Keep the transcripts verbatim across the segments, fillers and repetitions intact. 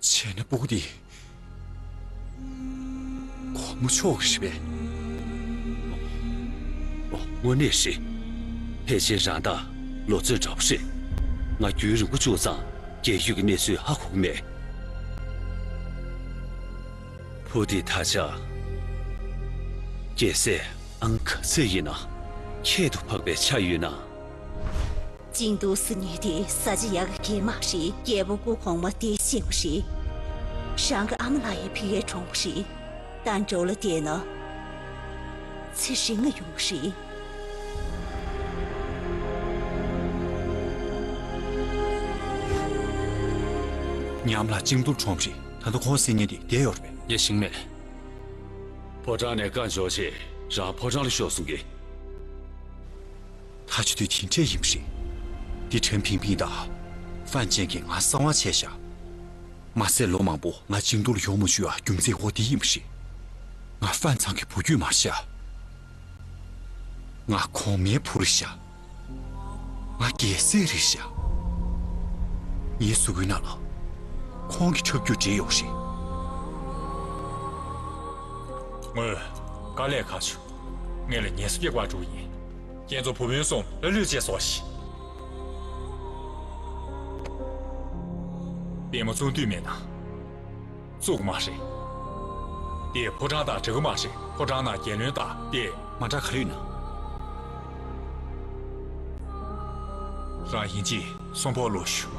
བྱས་ན་སྤུ་གུ་འདི་གོང་མ་མཆོག་གི་རེད་པས། ཨོ། དངོས་གནས་རེད། ཕལ་ཆེར་རང་ད་ལོ་ཚོད་འདྲ་པོ་རེད། ང་རྒྱུན་རིང་པོ་བྱུང་ཙང་རྒས་ཡོལ་གྱི་གནས་ཚུལ་ཧ་གོ་གི་མེད། བུ་འདི་ད་ཆ་རྒྱལ་སྲས་ཨང་ག་ཚོད་ཡིན་ན། ཁྱད་དུ་འཕགས་པའི་ཆ་ཡོད་ན། ཅིང་ཏུའུ་ཟེར་མཁན་དེ་ས་ཆ་ཡག་གི་མ་རེད། རྒྱལ་པོ་སྐུ་གོང་མ་དེ་ཤེས་པ་རེད། རང་གི་ཨ་མ་ལགས་ཡང་ཕ་གིར་གྲོངས་པ་རེད། ད་འགྲོ་ལ་བསྡད་ན་ཚེ་རིང་ང་ཡོང་གི་རེད། ཉམས་ལ་ཅིང་ཏུའུ་གྲོངས་པ་རེད། ད་ལྟ་ཁོང་སེམས་ཉིད་དེ་བསྡད་ཡོད་རེད་པས། ངས་ཤེས་མེད། ཕོ་བྲང་ནས་བཀའ་འབྱོར་རྗེས་རང་ཕོ་བྲང་ལ་ཤོག་གསུང་གི། ཐག་ཆོད་དུས་དེ་འདྲས་ཡིན་པ་རེད། འདི་ཁྲེན་ཕིང་ཕིང་དང་ཧྥན་ཅན་གྱིས་ང་གསང་བ་བྱས་བཞག་མ་ཟད་ལོ་མང་པོ་ང་ཅིང་ཏུའུ་ལ་ཡོང་མ་བཅུག་ཡ་རྒྱུ་མཚན་འོ་འདི་ཡིན་པ་རེད། ང་ཧྥན་ཚང་གི་བུ་རྒྱུད་མ་རེད་བཞག་ང་གོང་མའི་བུ་རེད་བཞག་ང་རྒྱལ་སྲས་རེད་བཞག་ངའི་གཟུགས་པོའི་ནང་ལ་ཁོང་གི་ཁྱབ་འཇུག་འདྲེས་ཡོད་རེད། ངོས། དཀའ་ལས་ཁག་བྱུང་། ངས་ལ་ཉེས་སུ་སྐྱེལ་བར་འགྲོ་གི་ཡིན། ཁྱེད་ཚོ་བུ་སྤུན་གསུམ་ལ་ལུས་བཅད་སོང་ཞིག་པད་མ་བཙོང་འདོད་མེད་ན། བཙུགས་མ་རེད། དེ་ཕོ་བྲང་དང་འགྲིག་གི་མ་རེད། ཕོ་བྲང་ནང་རྒྱལ་བློན་དང་དེ། མ་འདྲ་ག་རེ་ཡོད་ན། རང་ཡིན་གཅིག་གསོན་ཕོགས་ལོག་ཞུ།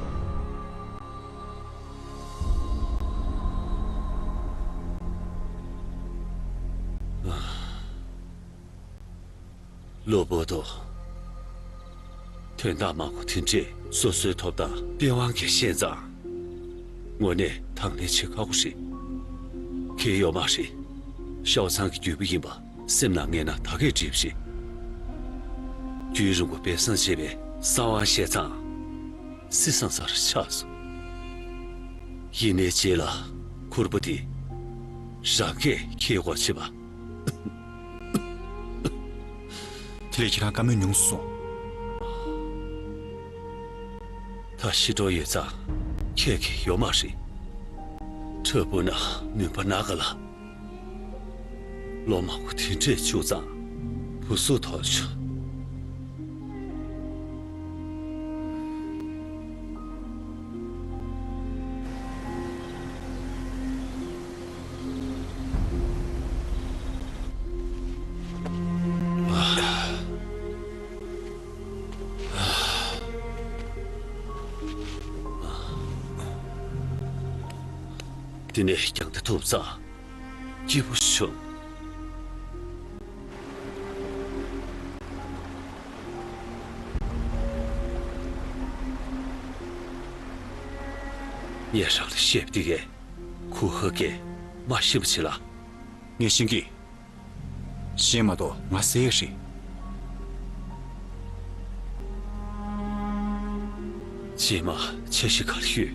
ལོ་པོ་ཏོ། དོན་དག་མང་པོ་དེ་འདྲས་སོ་སོའི་ཐོབ་ཐང་སྟེས་དབང་གིས་ཤེས་ཙང་། དངོས་གནས་དང་ལེན་བྱེད་ཁག་པོ་རེད། ཁེལ་ཡོད་མ་རེད། ཤའོ་ཚང་གི་རྒྱུད་པ་ཡིན་པ་སེམས་ནང་ངེས་ན་ད་གས་འགྲིག་པ་རེད། རྒྱུན་རིང་པོ་སྦས་གསང་བྱས་པའི་གསང་བ་བཤད་ཙང་། སྲིད་སང་སར་ཆགས་སོང་། ཡིན་ནའི་རྗེས་ལ་ཁུར་པོ་དེ་རང་གས་ཁྱེར་དགོས་བྱས་པ། དེ་ལས་ཁྱེད་རང་བཀའ་མོལ་ཉུང་སུ་སོང་། ད་ཤི་འགྲོ་ཡོད་ཙང་ཁྱེད་ཀྱི་ཡོད་མ་རེད། ཁྲ་བུ་ན་མུན་པ་ན་ག་ལ། ལོ་མང་པོ་དེ་འདྲས་བཅུག་ཙང་བུ་གཟུགས་ཐོར་བྱུང་། དེ་ནས་རྒྱང་ལྟ་ཐུབ་ཙང་སྐྱིད་པོ་བྱུང་། ངས་རང་ལ་བཤད་པ་འདི་གས་གུ་ཧ་གས་མ་ཤེས་པ་བྱེད་ལ། ངས་ཤེས་ཀྱི། ཤེས་མ་གཏོགས་ང་ཟེར་ཡས་རེད། རྗེས་མ་འཆར་གཞི་ག་རེ་ཡོད།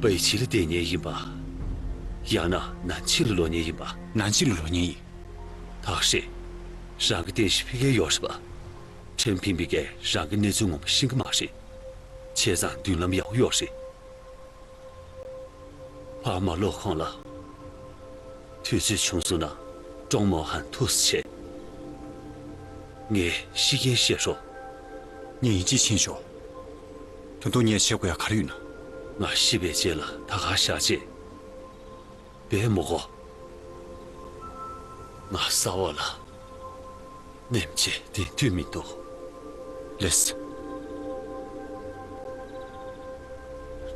པའི་ཇི་ལ་བསྡད་མཁན་ཡིན་པ། ཡང་ན་ནན་ཆི་ལ་ལོག་མཁན་ཡིན་པ། ནན་ཆི་ལ་ལོག་མཁན་ཡིན། ད་ག་རེད། རང་གི་རྟེན་གཞི་ཕ་གིར་ཡོད་རེད་པ། ཁྲེན་ཕིང་ཕིང་གིས་རང་གི་གནས་ཚུལ་ངོ་མ་ཤེས་ཀྱི་མ་རེད། བྱས་ཙང་མདུན་ལམ་ཡག་པོ་ཡོད་རེད། ཕར་མ་ལོག་གོང་ལ། དུས་ཚོད་བྱུང་སོང་ན་ཀྲོང་མོ་ཧན་ཐུགས་སུ་ཆེ། ངས་ཤི་རྐྱེན་བཤད་རོགས། ངས་ཡིན་གཅིག་ཕྱིན་ཤོག་ད་དུང་ངས་བྱེད་དགོས་ཡ་ག་རེ་ཡོད་ན། ང་ཤི་བའི་རྗེས་ལ་ད་ག་བཞག་ཅེས། བས་མོ་གོ། ང་གསར་བ་ལ་ནེམ་ཆེ་བདེ་འདོད་མི་འདུག་ལེས།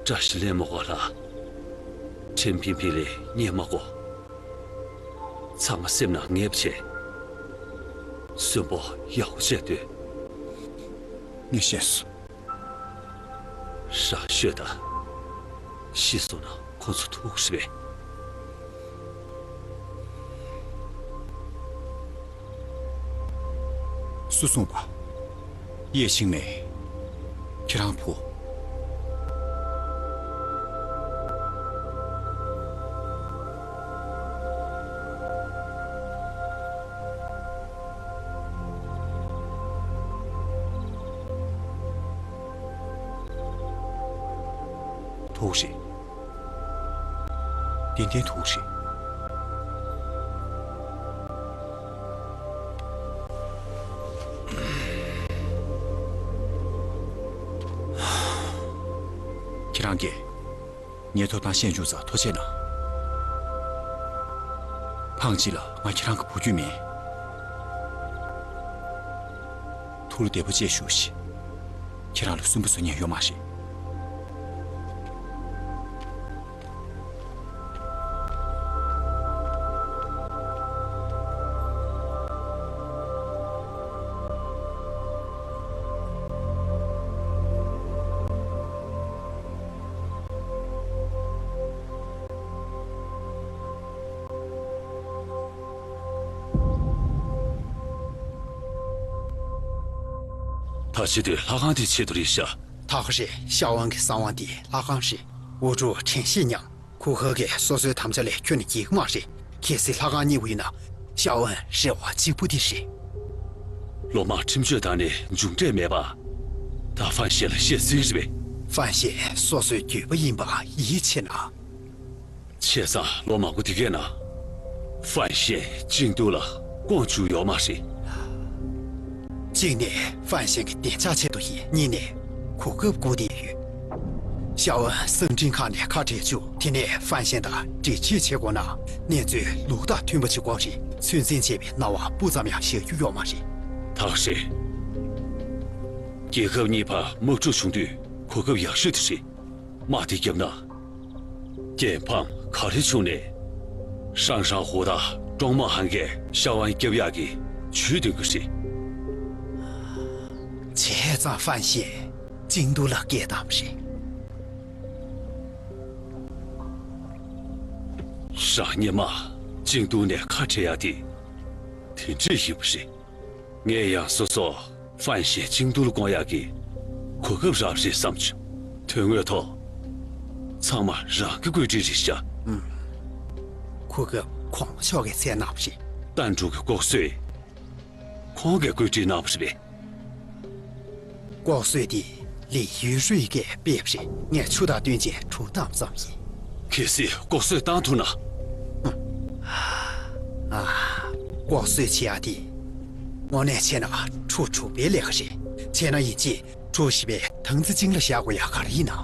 བཀྲ་ཤིས་ལེན་མོ་གོ་ལ། ཁྲེན་ཕིང་ཕིང་ལས་ཉེ་མ་གོ། ཚང་མ་སེམས་ནང་ངེས་པ་བྱས། གསོན་པོ་ཡག་པོ་བྱས་སྡོད། ངས་ཤེས་སོང་། ཧྲ་ཤོད་དང་། ཤི་སོང་ན་ཁོ་ཚོ་ཐུག་རེད་པས། སུ་གསུངས་པ། ཡེ་ཤིང་མེ། ཁྱེད་རང་བུ། ཐུག་རེད། ཏན་ཏན་ཐུག་རེད། ཁྱེད་རང་གིས་ངའི་ཐོབ་ཐང་བཤད་བཅུག་ཙང་ཐུགས་རྗེ་གནང་། ཕངས་ཅི་ལ་ང་ཁྱེད་རང་གི་བུ་རྒྱུད་མིན། ཐུགས་ལ་བདེ་པོ་བྱས་བཞུགས་ཤིག་ཁྱེད་རང་ལ་སུན་པོ་བཟོ་མཁན་ཡོད་མ་རེད། ད་ཆེ་དུས་ལྷ་ཁང་དེའི་ཆེད་དུ་རེད་ཤག་ད་ག་རེད། ཤ་བན་གྱི་གསང་བ་འདི་ལྷ་ཁང་རེད། ཨུ་ཀྲུག་དྲན་ཤེས་མྱང་ཁུ་ཁ་གིས་སོ་སོའི་དམ་བཅའ་ལས་འཁྱོལ་ནས་འགྱིག་མ་རེད། གལ་སྲིད་ལྷ་ཁང་རྙེད་པ་ཡིན་ན་ཤ་བན་རེ་བ་གཅིག་པུ་དེ་རེད། སློབ་མ་ཁྲིམས་གཅོད་བཏང་ནས་མཇུག་འབྲས་མེད་པ། ད་ཧྥན་ཤེ་ལ་བཤད་སྲིད་རེད་པས། ཧྥན་ཤེ་སོ་སོའི་འགྱོད་པ་ཡིན་པ་ཡིད་ཆེས་ན། བྱས་ཙང་ལོ་མང་པོ་དེ་གའི་ནང་ཧྥན་ཤེ་ཅིང་ཏུའུ་ལ་བསྐོང་བཅུག་ཡོད་མ་རེད། གཅིག་ནས་ཧྥན་ཤེ་གི་བདེ་འཇགས་ཆེད་དུ་ཡིན། གཉིས་ནས་གོ་སྐབས་བསྐུར་བསྡད་ཡོད། ཤ་བན་གསང་འཕྲིན་ཁང་ནས་ཁ་བྲལ་བཅུག་དེ་ནས་ཧྥན་ཤེ་དང་འབྲེལ་མཐུད་བྱེད་དགོས་ན་གནས་ཚུལ་ལུགས་དང་མཐུན་པ་ཅིག་དགོས་རེད། ཚོད་འཛིན་བྱེད་པའི་སྣང་བ་སྤུ་ཙམ་ཡང་བཞག་རྒྱུ་ཡོད་མ་རེད། ད་ག་རེད། རྒྱལ་ཁབ་གཉིས་བར་དམག་འཁྲུག་བྱུང་དུས་གོ་སྐབས་ཡག་ཤོས་དེ་རེད། དམག་དེ་བརྒྱབ་ན། རྐྱེན་ཕམ་ག་རེ་བྱུང་ནས། ཧྲང་ཧྲང་ཧོ་དང་ཀྲོང་མ་ཧན་གྱིས་ཤ་བན་བསྐྱབ་ཡག་གི་ཇུས་འདོན་གྱི་རེད། བྱས་ཙང་ཧྥན་ཤེ་ཅིང་ཏུའུ་ལ་སྐད་བཏང་བ་རེད། རང་ཉིད་མ་ཅིང་ཏུའུ་ནས་ཁ་བྲལ་ཡག་དེ་དེ་འདྲས་ཡིན་པ་རེད། ངས་ཡང་སོ་སོ་ཧྥན་ཤེ་ཅིང་ཏུའུ་ལ་བསྐོང་ཡག་གི་གོ་སྐབས་རག་རེད་བསམ་བྱུང་། དོན་དངོས་ཐོག་ཚང་མ་རང་གི་བཀོད་སྒྲིག་རེད་ཤག་གོ་སྐབས་གོང་མ་མཆོག་གིས་བཙལ་གནང་བ་རེད། ཏན་ཀྲུའུ་གི་ལྐོག་གསོད་ཁོང་གིས་བཀོད་སྒྲིག་གནང་བ་རེད་པས། ལྐོག་གསོད་དེ་ལི་ཡུས་ཧྲུའེ་གིས་སྤེལ་བ་རེད། ངས་ཆུ་དང་བསྟུན་བྱས་གྲུ་བཏང་ཙམ་ཡིན། གལ་སྲིད་ལྐོག་གསོད་བཏང་ཐུབ་ན། ཨ། ལྐོག་གསོད་བྱེད་ཡག་དེ་དངོས་གནས་བྱས་ན་ཁྲུ་དྲུག་པའི་ལས་ཀ་རེད། བྱས་ན་ཡིན་གཅིག་ཁྲུ་བཞི་པས་ཐང་ཙི་ཅིང་ལ་བཞག་དགོས་ཡག་ག་རེ་ཡིན་ནམ།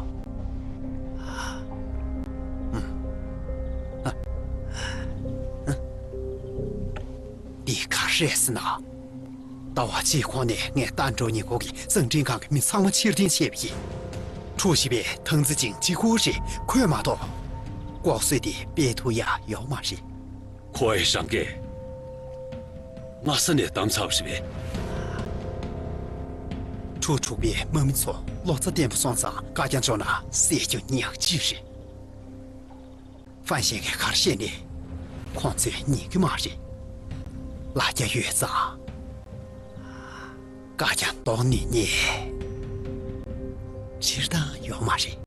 འདི་ག་རེ་རེད་ཟེར་ན། ཟླ་བ་གཅིག་གོང་ནས་ངས་ཏན་ཀྲུའུ་ཉེ་འཁོར་གྱི་གསང་འཕྲིན་ཁང་གི་མི་ཚང་མ་ཕྱིར་འཐེན་བྱས་པ་ཡིན། ཁྲུ་བཞི་པས་ཐང་ཙི་ཅིང་གཅིག་པོ་རེད། ཁོས་མ་གཏོགས་ལྐོག་གསོད་དེ་སྤེལ་ཐུབ་ཡག་ཡོད་མ་རེད། ཁོ་ཨེ་ཧྲང་གིས་སྔ་ས་ནས་གདམ་ཚར་བ་རེད་པས། ཁྲུ་དྲུག་པའི་དམག་མི་ཚོ་བློ་རྩ་བརྟན་པོ་སོང་ཙང་བཀའ་རྒྱ་འཇོག་ན་བསད་རྒྱུ་ཉག་གཅིག་རེད། ཧྥན་ཤེ་གིས་ག་རེ་བཤད་ནའི་ཁོང་ཚོས་ཉན་གྱི་མ་རེད། ལ་རྒྱ་ཡོད་ཙང་། བཀའ་རྒྱ་འདོགས་ནུས་མཁན་སྤྱིར་བཏང་ཡོད་མ་རེད།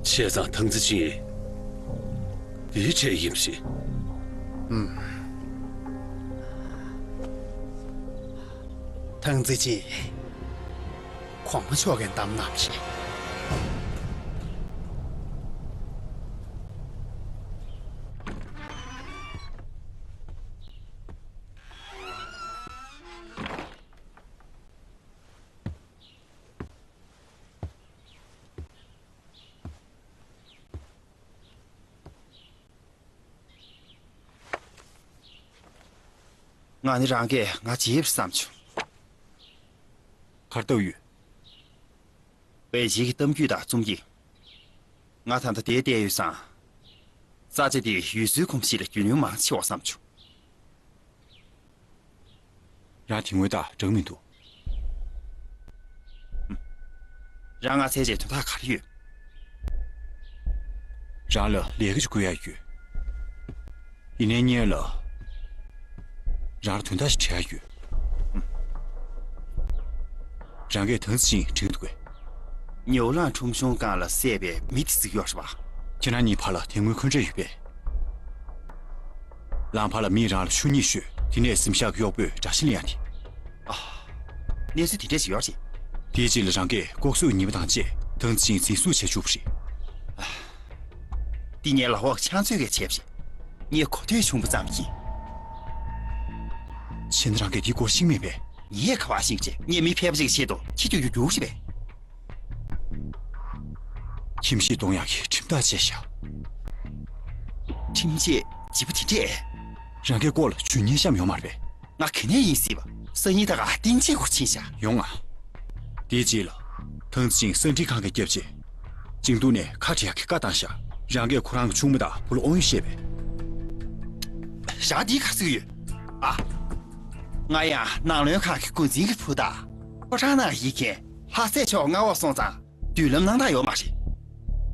བྱས་ཙང་ཐང་ཙི་ཅིང་དེའི་གྲས་ཡིན་པ་རེད། ཨུམ། ཐང་ཙི་ཅིང་གོང་མ་མཆོག་གིས་བདམས་གནང་བ་རེད། ང་ནི་རང་གིས་ང་བརྗེད་པར་བསམ་བྱུང་། གར་ལྟ་བུ་ཡོད། པེ་ཅིང་གི་གཏམ་རྒྱུད་དང་རྩོམ་ཡིག་ང་ད་ལྟ་དེར་བལྟས་ཡོད་ཙང་། རྩ་ཆེ་དེ་ཡུལ་སྲོལ་གོམས་གཤིས་ལ་རྒྱུས་ལོན་མང་ཆེ་བ་བསམ་བྱུང་། ཡང་དེ་སྔོན་དང་འདྲ་མི་འདུག་རང་ང་འཚོལ་བྱས་དོན་དག་ག་རེ་ཡོད། རང་ལ་ལས་ཀ་ཅིག་བསྐུར་ཡག་ཡོད། ཡིན་ནའི་སྔོན་ལ་རང་ལ་དོན་དག་ཅིག་འདྲི་ཡག་ཡོད། རང་གིས་ཐང་ཙི་ཅིང་དྲན་འདུག་གས། ཉོ་ལང་ཁྲོམ་གཞུང་སྒང་ལ་བསད་པའི་མི་དེ་གཟིགས་ཡོད་རེད་པ། ཁྱེད་རང་གཉིས་བར་ལ་དེ་སྔོན་འཁོན་འགྲས་ཡོད་པས། ལམ་བར་ལ་མིས་རང་ལ་ཤུགས་རྙེད་ཤོས་དེ་ནས་གཟིམ་ཤག་གི་གཡོག་པོས་དགྲ་ཤ་ལེན་ཡག་དེ། ཨ། གནས་ཚུལ་དེ་འདྲ་ཞིག་ཡོད་རེད། དེའི་རྗེས་ལ་རང་གིས་ལྐོག་གསོད་ཉེས་པ་དང་བཅས་ཐང་ཙི་ཅིང་འཛིན་བཟུང་བྱས་བཅུག་པ་རེད། འདི་ངའི་ལག་འོག་ཕྱག་མཛོད་ཀྱིས་བྱས་པ་རེད། ངས་གོ་ཐོས་བྱུང་བ་ཙམ་གྱིས། བྱས་ན་རང་གིས་འདིའི་སྐོར་ཤེས་མེད་པས། ངས་ག་པར་ཤེས་ཀྱི། ངས་མི་ཕལ་པ་ཅིག་གི་ཆེད་དུ་ཁྱི་རྒྱུག་རྒྱུག་རྒྱུག་རེད་པས། ཁྱིམ་གཞིས་གཏོང་ཡག་གི་ཁྲིམས་ཐག་བཅད་བཞག་ཁྲིམས་ཆད་ལྗིད་པོ་དེ་འདྲས། རང་གི་སྐོར་ལ་ཇུས་ཉེས་བཤམས་ཡོད་མ་རེད་པས། ང་ག་ནས་ཡིན་སྲིད་པ། སང་ཉིན་ད་ག་སྟེང་ཆེན་སྐོར་ཕྱིན་ཤག་ཡོང་ང་། དེའི་རྗེས་ལ། ཐང་ཙི་ཅིང་གསང་འཕྲིན་ཁང་གི་སྐྱབས་རྗེ། ཅིང་ཏུའུ་ནས་ཁ་བྲལ་ཡག་གི་བཀའ་བཏང་ཤག་རང་གིས་ཁོ་རང་གི་ཆུང་མ་དང་བུ་ལ་དབང་ཡོད་བཤད་པས། རང་འདིའི་ག་ཟེར་གྱི་ཡོད། ཨ། ང་ཡང་ནང་བློན་ཁང་གི་འགོ་འཛིན་གྱི་བུ་དང་། ཕོ་བྲང་ནང་ཡིན་མཁན་ལྷ་སྲས་མཆོག་མངའ་འོག་སོང་ཙང་མདུན་ལམ་གནང་སྟངས་ཡོད་མ་རེད།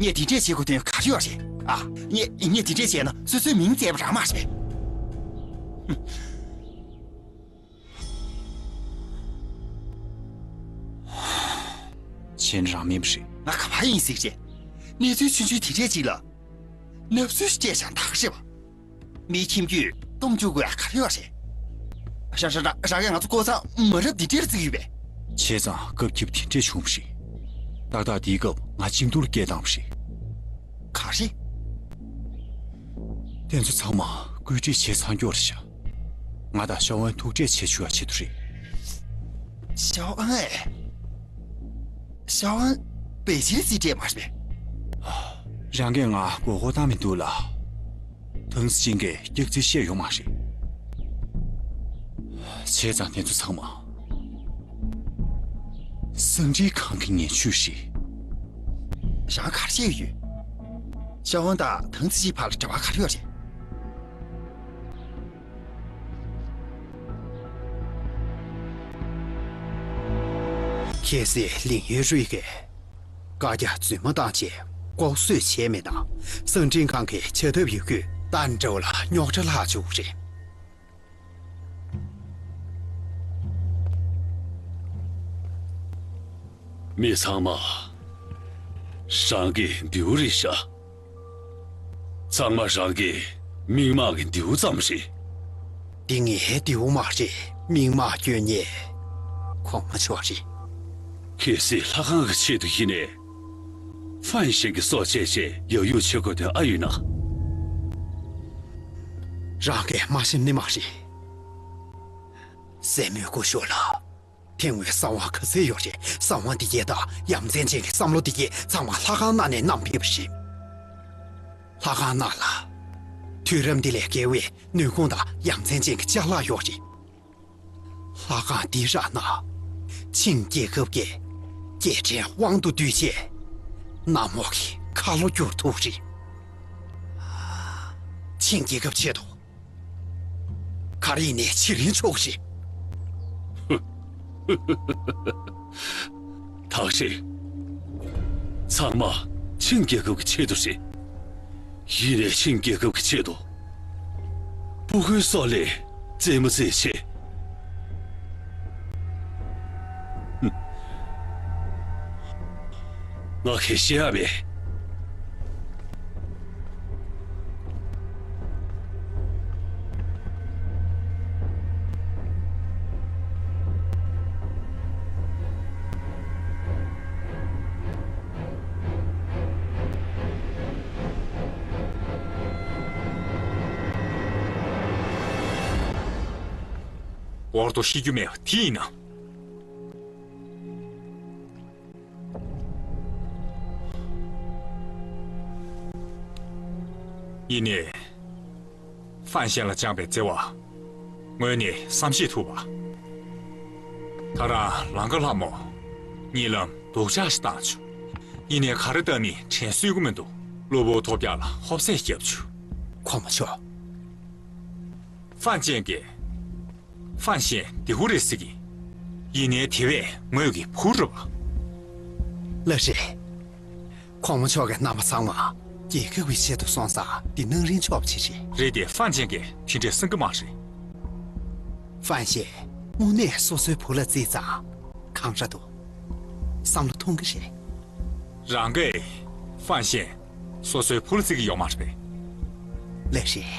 ངས་དེ་འདྲས་བྱེད་དགོས་དོན་ག་རེ་ཡོད་རེད། ཨ། ངས་ངས་དེ་འདྲས་བྱས་ན་སོ་སོའི་མིང་བརྗེད་པ་རང་མ་རེད། བྱས་ན་རང་མིན་པ་རེད། ང་ག་པར་ཡིན་སྲིད་རེད། གནས་ཚུལ་ཆུང་ཆུང་དེ་འདྲས་ཅིག་ལ། ནབ་སུས་སྤྲད་ཤག་ད་ག་རེད་པ། མིའི་ཁྱིམ་རྒྱུད་སྟོང་བཅུག་དགོས་ཡག་ག་རེ་ཡོད་རེད། རང་རང་རང་རང་གིས་ང་ཚོ་ཀོ་ཚང་མ་རབས་འདི་འདྲས་ལ་བརྩི་གི་ཡོད་པས། བྱས་ཙང་སྐབས་སྐྱིད་པོ་དེ་འདྲས་བྱུང་བ་རེད། ཏག་ཏག་དེའི་སྐབས་ང་ཅིང་ཏུའུ་ལ་སྐད་བཏང་བ་རེད། ག་རེ། དེ་ཚོ་ཚང་མ་བཀོད་སྒྲིག་བྱས་ཚར་རྒྱུ་རེད་ཤག་ང་དང་ཤའོ་ཨན་ཐུག་འཕྲད་བྱེད་བཅུག་ཡག་ཆེད་དུ་རེད། ཤའོ་ཨན་ཨེ། ཤའོ་ཨན་པེ་ཅིན་རྩིས་སྤྲད་མ་རེད་པས། རང་གིས་ང་མགོ་སྐོར་བཏང་མི་འདུག་ལ། ཐང་ཙི་ཅིང་གིས་སྐྱག་རྫུན་བཤད་ཡོད་མ་རེད། བྱས་ཙང་དེ་ཚོ་ཚང་མ་གསང་འཕྲིན་ཁང་གི་ངན་ཇུས་རེད། རང་ག་རེ་བཤད་ཡོད། ཤའོ་ཨན་དང་ཐང་ཙི་ཅིང་བར་ལ་འབྲེལ་བ་ག་རེ་ཡོད་རེད། གལ་སྲིད་ལིང་ཡུས་རུས་ཀྱིས་བཀའ་རྒྱ་རྫུན་མ་བཏང་བྱས་ལྐོག་གསོད་བྱས་མེད་ན། གསང་འཕྲིན་ཁང་གི་བྱ་ཐབས་ཡོད་རྒུས་ཏན་ཀྲའོ་ལ་རྙོག་དྲ་ལྷག་བཅུག་རེད། མི་ཚང་མ་རང་གི་མདེའུ་རེད་ཤག་ཚང་མ་རང་གི་མིག་མངས་ཀྱི་མདེའུ་ཙམ་རེད། འདི་ངའི་མདེའུ་མ་རེད། མིག་མངས་སྐྱོན་ཉེ་གོང་མ་མཆོག་རེད། གལ་སྲིད་ལྷ་ཁང་གི་ཆེད་དུ་ཡིན་ནའི། ཧྥན་ཞན་གྱི་སྲོག་བཅད་བྱས་ཡག་ཡོག་བྱེད་དགོས་དོན་ཨ་ཡོད་ན། རང་གིས་མ་ཤེས་ནི་མ་རེད། སྲས་མོའི་སྐུ་ཞབས་ལགས། དེ་སྔོན་གསང་བ་ག་ཚོད་ཡོད་རེད། གསང་བ་འདི་གས་དང་ཡ་མཚན་ཅན་གྱི་བསམ་བློ་འདི་གས་ཚང་མ་ལྷ་ཁང་ནང་ནས་བསྣམས་ཕེབས་པ་རེད། ལྷ་ཁང་ནང་ལ། དུས་རབས་འདི་ལས་བརྒལ་བའི་ནུས་ཁུངས་དང་ཡ་མཚན་ཅན་གྱི་ཅ་ལག་ཡོད་རེད། ལྷ་ཁང་འདི་རག་ན། ཆིང་རྒྱལ་ཁབ་ཀྱི་རྒྱལ་ཕྲན་དབང་དུ་བསྡུས་བྱས། གནམ་འོག་གི་ཁ་ལོ་བསྒྱུར་ཐུབ་རེད། ཆིང་རྒྱལ་ཁབ་ཆེད་དུ། ག་རེ་ཡིན་ནའི་བྱེད་རན་ཆོག་གི་རེད། ཐག་ཆོད། ཚང་མ་ཆིང་རྒྱལ་ཁབ་ཀྱི་ཆེད་དུ་རེད། ཡིན་ནའི་ཆིང་རྒྱལ་ཁབ་ཀྱི་ཆེད་དུ། སྤུ་གུའི་སྲོག་ལས་རྩེད་མོ་རྩེད་ཆེད། ང་གིས་ཤེས་ཡ་མེད། འོག་ཏུ་ཤི་རྒྱུ་མེད་པ་དེ་ཡིན་ན། ཡིན་ནའི། ཧྥན་ཞན་ལ་བཅངས་པའི་བརྩེ་བ། ངོས་ནས་བསམ་ཤེས་ཐུབ་པ། ད་རང་ལང་ཀ་ལྷ་མོ། གཉིད་ལམ་སྡུག་ཅག་ཞིག་བཏང་བྱུང་། ཡིན་ནའི་ག་རེ་བཏང་མིན་དྲན་གསོས་ཀྱི་མི་འདུག་གློ་བུར་ཐོལ་རྒྱག་ལ་ཧོབ་སེ་བརྒྱབ་བྱུང་། གོང་མ་མཆོག་ཧྥན་ཅན་གྱིས། ཧྥན་ཞན་དེ་ཧུ་རེད་ཟེར་གི། ཡིན་ནའི་དེ་བས་ངོས་ཀྱི་བུ་རེད་པ། ལགས་རེད། གོང་མ་མཆོག་གི་རྣམ་པ་ཚང་མ་རྒྱལ་ཁབ་ཀྱི་ཆེད་དུ་སོང་ཙང་འདི་གནང་རན་ཆོག་པ་ཅིག་རེད། རེད་དེ་ཧྥན་ཅན་གྱིས་དེ་འདྲས་བསམ་གི་མ་རེད། ཧྥན་ཞན་དངོས་གནས་སོ་སོའི་བུ་ལ་བརྩིས་ཙང་གང་ར་འདུག་བསམ་བློ་ཐོངས་ཀྱི་རེད། རང་གིས་ཧྥན་ཞན་སོ་སོའི་བུ་ལ་བརྩི་གི་ཡོད་མ་རེད་པས། ལགས་རེད།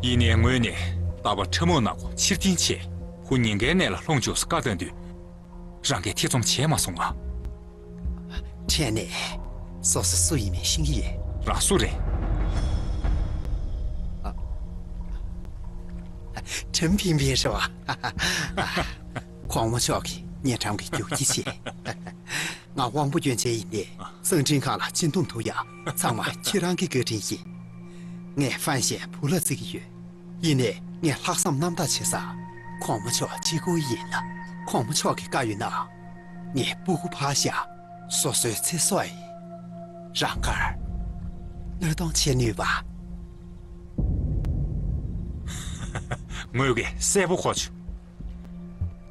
ཡིན་ནའི་ངོས་ནས་རྟ་པ་ཁྲ་མོ་ནག་པོ་ཕྱིར་འཐེན་བྱས། ཁོ་ཉེན་ཁའི་གནས་ལ་ལྷུང་བཅུག་བཀའ་བཏང་དུས། རང་གིས་ཐེ་ཚོམ་བྱས་མ་སོང་ང་། ཕྲན་ནས་སོ་སོ་སུ་ཡིན་མིན་ཤེས་ཀྱི་ཡོད། རང་སུ་རེད། ཁྲེན་ཕིང་ཕིང་རེད་བ། གོང་མ་མཆོག་གིས་ངའི་འགྲམ་གྱི་རྒྱུག་ཁྱི་བྱས། ང་དབང་པོ་སྐྱོན་ཅན་ཡིན་ཏེ། གསང་འཕྲིན་ཁང་ལ་སྤྱི་འདོམས་ཐུབ་ཡ་ཚང་མ་ཁྱེད་རང་གི་བཀའ་དྲིན་ཡིན། ངས་ཧྥན་ཞན་བུ་ལ་བརྩི་གི་ཡོད། ཡིན་ནའི་ངས་ལྷག་བསམ་རྣམ་དག་བྱེད་ས་གོང་མ་མཆོག་གཅིག་པུ་ཡིན་ལ། གོང་མ་མཆོག་གི་བཀའ་ཡོད་ན། ངས་སྤུ་གུ་ཕར་བཞག་སོ་སོའི་ཚེ་སྲོག་ཡིན། རང་དགར་བློས་གཏོང་བྱེད་ནུས་པ། ངོས་ཀྱིས་གསལ་པོ་གོ་བྱུང་།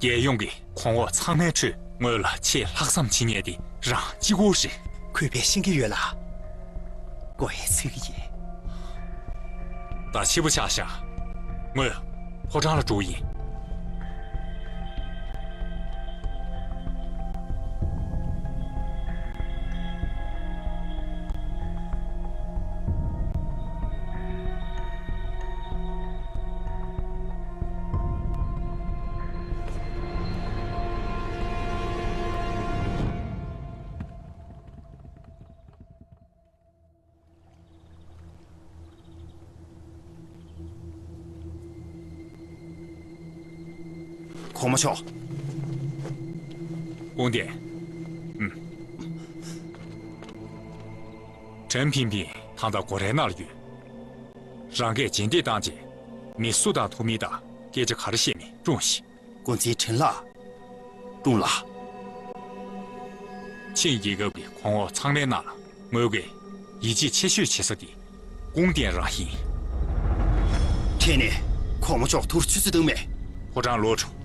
རྒྱལ་ཡོངས་ཀྱི་གོང་འོག་ཚང་མའི་ཁྲོད་ངོས་ལ་ཆེས་ལྷག་བསམ་བྱེད་མཁན་དེ་རང་གཅིག་པུ་རེད། གུས་པས་ཤེས་ཀྱི་ཡོད་ལ། མགོ་ཡི་ཚིག་ཡིན། ད་ཕྱི་པོ་ཆགས་ཤག་ངོས་ཕོ་བྲང་ལ་འགྲོ་གི་ཡིན། གོང་མ་མཆོག་དཔུང་སྡེ། ཨུམ། ཁྲེན་ཕིང་ཕིང་ད་ལྟ་སྒོ་རའི་ནང་ལ་ཡོད། རང་གིས་རྗེས་འདེད་བཏང་རྗེས་མི་སུ་དང་ཐུག་མིན་དང་སྐད་ཆ་ག་རེ་བཤད་མིན་སྲུངས་ཤིག་འགོ་འཛིན་ཁྲེན་ལགས། ཀྲུང་ལགས། ཆིང་རྒྱལ་ཁབ་ཀྱི་གོང་འོག་ཚང་མའི་ནང་ལ་ངོས་ཀྱིས་ཡིད་ཆེས་ཆེ་ཤོས་བྱེད་ས་དེ་ཀུང་ཏན་རང་ཡིན། ཁྱེད་ནས་གོང་མ་མཆོག་ཐུགས་ཆུ་ཚོད་བཏང་མེད། ཕོ་བྲང་ལོག་འགྲོ།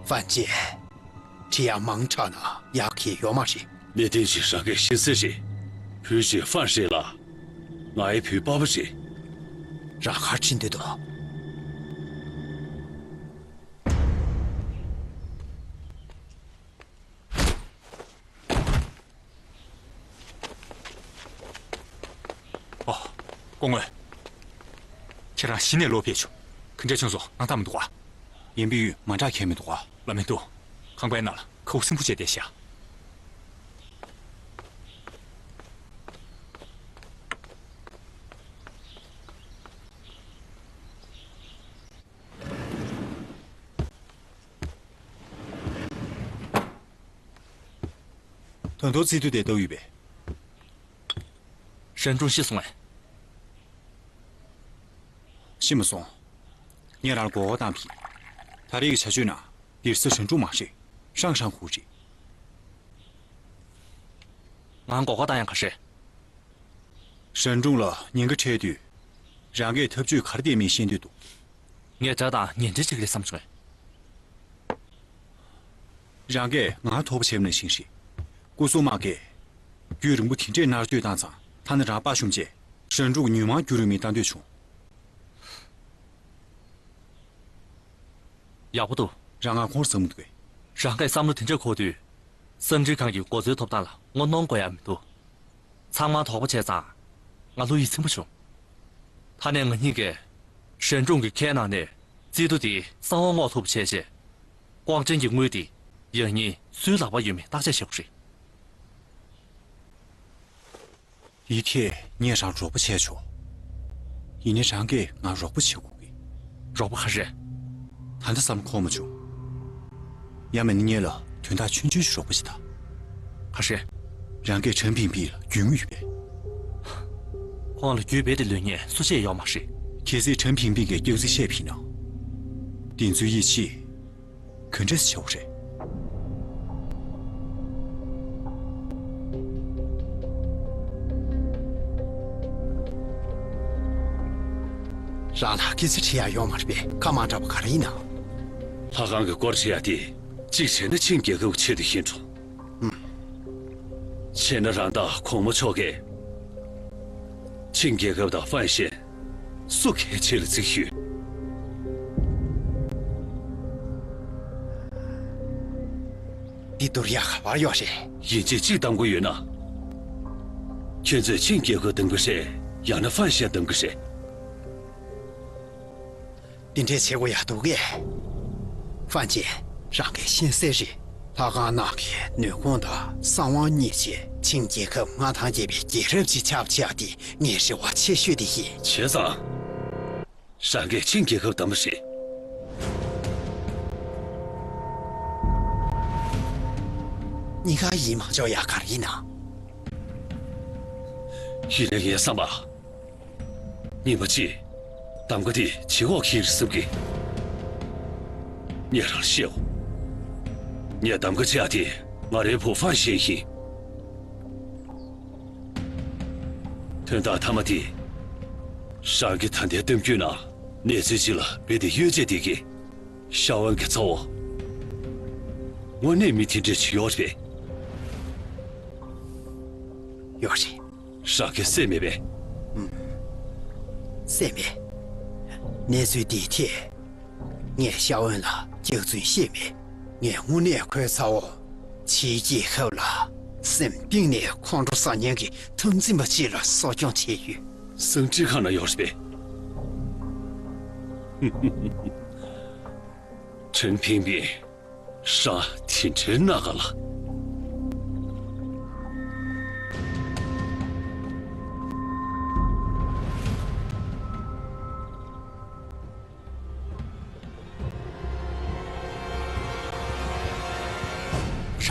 ཧྥན་ཅན། བྲིས་ཡག་མང་དྲགས་ན་ཡག་གི་ཡོད་མ་རེད། གནད་དོན་ཞིག་རང་གིས་ཤེས་གསལ་རེད། བུ་ཞིག་ཧྥན་རེད་ལ། ང་ཡི་བུའི་པ་ཕ་རེད། རང་ག་རེ་བྱེད་འདོད་འདུག་ཨོ། སྐུ་ངོ། ཁྱེད་རང་གཞི་ནས་ལོག་ཕེབས་བྱུང་། ག་འདྲ་བྱུང་སོང་། སྣང་དག་མི་འདུག་ག་ཡན་པིན་ཡུས་མ་འདྲ་ཁྱད་མི་འདུག་ག་ལ་མི་འདུག་ཁང་པའི་ནང་ལ་ཁ་བ་སིམ་པོ་བྱས་བསྡད་ཤག་ད་དུང་རྩིས་ཐོ་དེ་ལྟ་ཡོད་པས། ཧྲན་ཀྲུང་ཤི་སོང་ངས། ཤི་མ་སོང་། ངས་རང་ལ་མགོ་སྐོར་བཏང་བ་ཡིན། ད་རེས་ཀྱི་བྱ་སྤྱོད་ནང་སྡེར་ས་ཧྲན་ཀྲུང་མ་རེད། ཧྲང་ཧྲང་ཧུའུ་རེད། ང་མགོ་སྐོར་བཏང་ཡག་ག་རེ་རེད། ཧྲན་ཀྲུང་ལ་ཉེན་ཁ་འཕྲད་དུས། རང་གིས་ཐབས་ཇུས་ག་རེ་བསྟེན་མིན་ཤེས་འདོད་འདུག་ངས་དགྲ་དང་ཉེ་འབྲེལ་བྱེད་ཀྱི་རེད་བསམ་བྱུང་། རང་གིས་ང་དོགས་པ་བྱས་པ་ནང་བཞིན་རེད། སྐུ་སྲུང་དམག་གིས་རྒྱུན་རིང་པོ་དེ་འདྲས་མནར་གཅོད་བཏང་ཙང་། ཐ་ན་རང་དཔའ་ཞུམ་བྱས། ཧྲན་ཀྲུང་གི་མྱུར་མང་བསྒྱུར་ཡོང་མིན་ལྟ་འདོད་བྱུང་། ཡག་པོ་འདུག་རང་ང་ཁོང་བསམ་གི་འདུག་གས། རང་གིས་བསམ་བློ་དེ་འདྲས་འཁོར་དུས། གསང་འཕྲིན་ཁང་གི་མགོ་གཙོའི་ཐོབ་ཐང་ལ་ངོ་གནོང་དགོས་ཡག་མི་འདུག་ཚང་མ་དོགས་པ་བྱས་ཙང་། ང་བློ་ཡིད་ཚིམ་པོ་བྱུང་། ད་ནས་ང་གཉིས་ཀས་ཧྲན་ཀྲུང་གི་ཁའི་ནང་ནས་རྩིས་ཐོ་དེ་གསང་བ་སྔོག་ཐུབ་པ་བྱས་རྗེས། ཀོང་ཅན་གྱི་དངུལ་དེ་ཡང་སྙིང་སུའི་ལག་པར་ཡོད་མེད་བརྟག་དཔྱད་བྱེད་དགོས་རེད། ཡིད་ཐེ་ངས་རང་རོགས་པ་བྱས་ཆོག་ཡིན་ནའི་རང་གིས་ང་རོགས་པ་བྱེད་དགོས་ཀི། རོགས་པ་ག་རེ། ད་ལྟ་བསམ་ཁོམ་མ་བྱུང་། ཡང་མིན་ན་ངེད་ལ་དོན་དག་ཆུང་ཆུང་ཞིག་རོགས་པ་བྱེད་ད། ག་རེ། རང་གིས་ཁྲེན་ཕིང་ཕིང་ལ་རྒྱུས་མངའ་ཡོད་པས། ཁོང་ལ་རྒྱུས་རྦད་དེ་ལོན་མཁན་སུ་གཅིག་ཡོད་མ་རེད། གལ་སྲིད་ཁྲེན་ཕིང་ཕིང་གིས་སྐྱག་རྫུན་བཤད་པ་ཡིན་ན། དེ་ཚོའི་ཡིད་ཆེས། ག་འདྲས་བྱེད་དགོས་རེད། རང་ལ་སྐད་ཆ་དྲི་ཡག་ཡོད་མ་རེད་པས། ཁ་མ་གྲགས་པ་ག་རེ་ཡིན་ནམ། ལྷ་ཁང་གི་སྐོར་དྲི་ཡག་དེ་གཅིག་བྱས་ན་ཆིང་རྒྱལ་ཁབ་ཆེད་དུ་ཡིན་འགྲོ། ཨུམ། བྱས་ན་རང་དང་གོང་མ་མཆོག་གིས་ཆིང་རྒྱལ་ཁབ་དང་ཧྥན་ཤན། སུ་གིས་ཁྱེད་ལ་རྩིས་ཞུས། འདི་བསྡུར་ཡག་ག་པར་ཡོད་རེད། ཡིན་གཅིག་གཅིག་གདམ་གྱི་ཡོད་ན། ཁྱེད་ཚོས་ཆིང་རྒྱལ་ཁབ་གདམ་གྱི་རེད། ཡང་ན་ཧྥན་ཞན་གདམ་གྱི་རེད། འདི་འདྲས་བྱེད་དགོས་ཡག་འདུག་གས། ཧྥན་ཅན། རང་གིས་ཤེས་གསལ་རེད། ལྷ་ཁང་ནང་གི་ནུས་ཁུངས་དང་གསང་བ་གཉིས་ཀྱིས་ཆིང་རྒྱལ་ཁབ་མངའ་ཐང་རྒྱས་པའི་རྒྱལ་རབས་ཅིག་ཆགས་པ་བྱས་ཏེ་ངའི་རེ་བ་ཆེ་ཤོས་དེ་ཡིན། བྱས་ཙང་། རང་གིས་ཆིང་རྒྱལ་ཁབ་གདམ་པ་རེད། གཉིས་ཀ་ཡིན་མ་ཆོག་ཡག་ག་རེ་ཡིན་ན། ཡིན་ན་ངའི་བསམ་པ། ཉི་མ་གཅིག་གདམ་ག་དེ་བྱེད་འོག་གིར་བསམ་གི། ངས་རང་བཤད་འོ། ངས་གདམ་ག་བྱེད་ཡ་དེ་ང་རའི་བུ་ཧྥན་ཞན་ཡིན། དོན་དག་མཐའ་མ་དེ། རང་གི་ད་ལྟའི་གཏམ་རྒྱུད་ནང་གནས་ཚུལ་གཅིག་ལ་རྦད་དེ་གཡོལ་བྱས་བསྡད་གི། ཤ་བོན་གྱི་ཚ་བོ། དངོས་གནས་མི་དེ་འདྲ་ཅིག་ཡོད་རེད་པས། ཡོད་རེད། རང་གིས་གསན་མེད་པས། ཨུམ། གསན་མེད། གནས་ཚུལ་འདིའི་ཐད། ངས་ཤ་བོན་ལ་སྐྱག་རྫུན་བཤད་མེད། ངས་དངོས་གནས་ཁོའི་ཚ་བོ། ཕྱིའི་རྒྱལ་ཁབ་ལ་སེམས་གཏིང་ནས་ཁོང་ཁྲོ་ཟ་མཁན་གྱི་འཐབ་འཛིང་པ་ཅིག་ལ་གསོ་སྐྱོང་བྱས་ཡོད། སང་ཀྲི་ཁ་ན་ཡོད་རེད་པས། ཁྲེན་ཕིང་ཕིང་། ཧྲ་དེ་འདྲའི་སྣ་ཁ་ལ།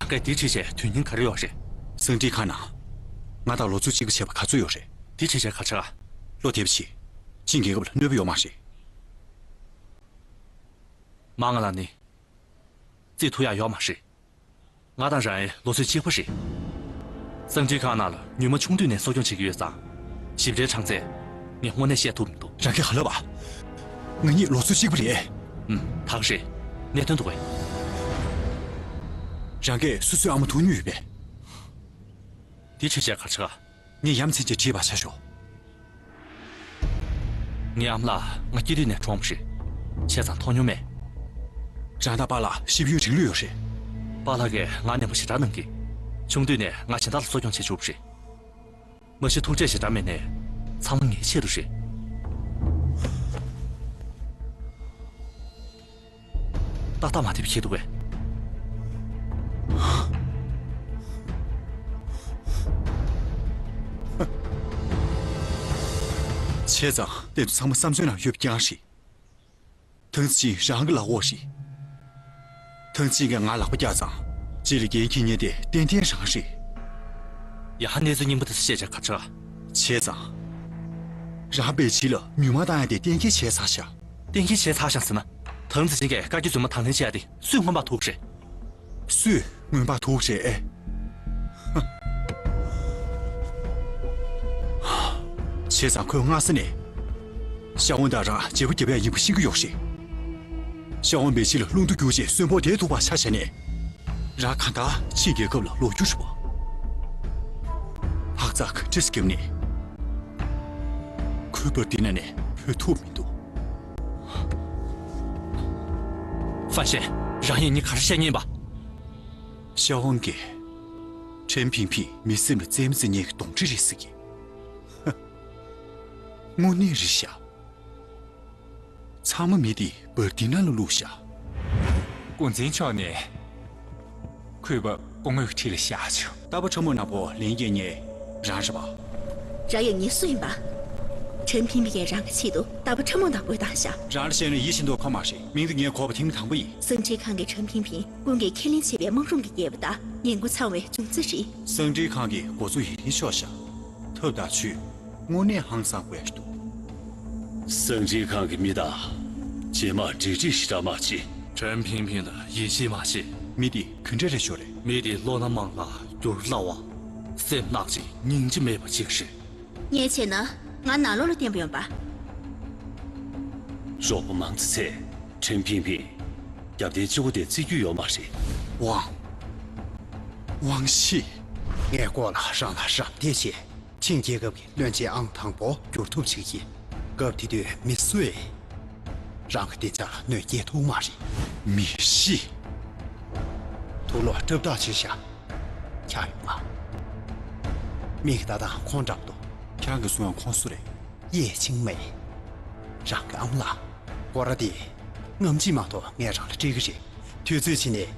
རང་གིས་འདི་བྲིས་བྱས་དོན་སྙིང་ག་རེ་ཡོད་རེད། སང་ཀྲི་ཁ་ན། ང་དང་ལོ་ཚོད་གཅིག་པ་བྱས་པ་ག་ཚོད་ཡོད་རེད། འདི་བྲིས་བྱས་ག་ཚོད། བློ་བདེ་པོ་བྱེད། ཆིང་རྒྱལ་ཁབ་ལ་གནོད་པ་ཡོད་མ་རེད། མ་ང་ལ་ནི། རྩིས་ཐུབ་ཡག་ཡོད་མ་རེད། ང་དང་རང་ཡན་ལོ་ཚོད་གཅིག་པ་རེད། སང་ཀྲི་ཁང་ནང་ལ་ཉི་མ་ཆུང་དུས་ནས་གསོ་སྐྱོང་བྱེད་ཀྱི་ཡོད་ཙང་། ཞིབ་ཕྲའི་གྲངས་ཚད། ངས་དངོས་གནས་བཤད་ཐུབ་མི་འདུག་རང་གིས་ག་ལབ་པ། ང་གཉིས་ལོ་ཚོད་གཅིག་པ་རེད། ཨུམ། ད་ག་རེད། གནད་དོན་འདུག་གས། རང་གིས་སོ་སོའི་ཨ་མ་མཐོང་མྱོང་ཡོད་པས། འདི་བྲིས་བྱས་ག་རེ་བྱེད་ག་ངས་ཡ་མཚན་ཅིག་བྲིས་པ་ཆ་ཞོག་ངའི་ཨ་མ་ལགས་ང་སྐྱེས་དུས་ནས་གྲོངས་པ་རེད། བྱས་ཙང་མཐོང་མྱོང་མེད། རང་དང་པཱ་ལགས་ཤེས་ཡོན་རིང་ལོས་ཡོད་རེད། པཱ་ལགས་ཀྱིས་ང་ནན་པོ་ཞེ་དྲག་གནང་གི། ཆུང་དུས་ནས་ང་གཞན་དག་ལ་གསོ་སྐྱོང་བྱེད་བཅུག་པ་རེད། མ་གཞི་ཐུགས་རྗེ་ཞེ་དྲག་མེད་ནས། ཚང་མ་ངའི་ཆེད་དུ་རེད། ཏག་ཏག་མ་བདེ་བ་ཁྱེར་འདུག་གས། བྱས་ཙང་དེ་ཚོ་ཚང་མ་བསམ་ཚུལ་ནང་ཡོད་པ་རྐྱང་རེད། ཐང་ཙི་ཅིན་རང་གི་ལག་འོག་རེད། ཐང་ཙི་ཅིན་གྱིས་ང་ལག་པ་བཀྱགས་ཙང་། རྗེས་ལ་འགན་འཁྱེར་མཁན་དེ་ཏན་ཏན་རང་རེད། ཡ་ཧ། གནས་ཚུལ་རྙིང་པ་དེ་ཚོ་བཤད་བྱས་ག་རེ་བྱེད་ག་བྱས་ཙང་། རང་པེ་ཅིན་ལ་མྱུལ་མ་བཏང་ཡ་དེ་གཏན་འཁེལ་བྱས་ཚར་ཤག་གཏན་འཁེལ་བྱས་ཚར་ཤག་ཟེར་ན། ཐང་ཙི་ཅིན་གྱིས་བཀའ་བརྒྱུད་རྫུན་མ་དང་ལེན་བྱས་ཡ་དེ་སུས་སྔོན་དཔག་ཐུབ་རེད། སུས་སྔོན་དཔག་ཐུབ་རེད། བྱས་ཙང་ཁོས་སྔ་ས་ནས། ཤ་ཝང་དང་རང་བརྗེ་པོ་རྒྱབ་ཡ་ཡིན་པ་ཤེས་ཀྱི་ཡོད་རེད། ཤ་ཝང་པེ་ཅིན་ལ་རླུང་རྟ་བསྒྱུར་རྗེས་གསོན་པོ་བསྡད་ཐུབ་པ་ཆ་བཞག་ནས། རང་གང་ལྟར་ཆིན་རྒྱལ་ཁབ་ལ་ལོག་རྒྱུ་རེད་པ། ལྷག་རྩ་ག་འདྲས་བརྒྱབ་ནས། ཁོས་པར་འདི་ན་ནས་བུད་ཐུབ་མི་འདུག་ཧྥན་ཞན། རང་ཡིན་ངས་ག་རེ་བཤད་ཉན་པ། ཤ་ཝང་གིས། ཁྲེན་ཕིང་ཕིང་མི་སེམས་ལ་རྩེད་མོ་རྩེ་མཁན་གྱི་གདོན་འདྲེ་རེད་ཟེར་གི། དངོས་གནས་རེད་ཤག་ཚང་མ་མི་དེ་བར་དི་ན་ལ་བླུགས་ཤག་འགོ་འཛིན་མཆོག་ནས་ཁོའི་བ་སྐུ་ངོའི་འཁྲིས་ལ་བཞག་བྱུང་། རྟ་པ་ཁྲ་མོ་ནག་པོ་ལན་རྒྱག་མཁན་རང་རེད་པ། རང་ཡང་ཉེ་སུ་ཡིན་པ། ཁྲེན་ཕིང་ཕིང་གིས་རང་གི་ཆེད་དུ་རྟ་པ་ཁྲ་མོ་ནག་པོ་བཏང་ཤག་རང་ལ་བཤད་ན་ཡིད་ཆེས་མདོག་ཁ་མ་རེད། མིང་དེ་ངས་གོ་བ་ཐེངས་མ་དང་པོ་ཡིན། སང་ཀྲི་ཁང་གི་ཁྲེན་ཕིང་ཕིང་ཀུན་གྱིས་ཁས་ལེན་བྱས་པའི་དམག་རུམ་གྱི་རྒྱལ་པོ་དང་ངན་དགུ་ཚང་བའི་འབྱུང་རྩ་རེད། སང་ཀྲི་ཁང་གི་འགོ་གཙོ་ཡིན་ཆོག་ཤག་ཐབས་དང་ཆོས། དངོས་གནས་ཧང་སང་དགོས་འདུག་སང་ཀྲི་ཁང་གི་མི་དང་། རྗེས་མ་འབྲེལ་འདྲིས་ཞེ་དྲག་མ་བྱེད། ཁྲེན་ཕིང་ཕིང་ལ་ཡིད་ཆེས་མ་བྱེད། མི་འདི་ག་འདྲ་རེད་ཤོད་རེད། མི་འདི་བློ་སྣ་མང་ལ་འགྱུར་སླ་བ། སེམས་ནག་ཅིང་སྙིང་རྗེ་མེད་པ་ཅིག་རེད། ངས་བྱས་ན་ང་ནང་ལོགས་ལ་བརྟན་པོ་ཡོང་པ། རོགས་པ་མང་ཙམ་བཙལ། ཁྲེན་ཕིང་ཕིང་། རྒྱབ་རྟེན་གཅིག་པོ་དེ་བརྩི་རྒྱུ་ཡོད་མ་རེད། ཝང་། ཝང་ཤི། ངས་ལྐོག་ལ་རང་ལ་རམ་འདེགས་བྱས། ཆིང་རྒྱལ་ཁབ་ཀྱི་བློན་ཆེན་ཨང་དང་པོ་བསྒྱུར་ཐུབ་ཅིག་ཡིན། སྐབས་དེ་དུས་མི་སུས་རང་གི་བདེ་འཇགས་ལ་གནོད་སྐྱེལ་ཐུབ་མ་རེད། མི་ཤི། དུག་ལོག་སྲབ་ཐག་ཆོད་ཤག་ཆག་ཡོང་ང་། མིག་གིས་ལྟ་སྟངས་ཁོང་འདྲ་པོ་འདུག་ཁྱེད་རང་གིས་བཟུང་ཡང་ཁོང་སུ་རེད། ཡེ་ཆིང་མེ། རང་གི་ཨ་མ་ལགས། སྐོར་ར་དེ། སྔ་ཕྱི་མ་གཏོགས་ངས་རང་ལ་སྤྲད་ཀྱི་རེད། དུས་ཚོད་ཕྱིན་ནས།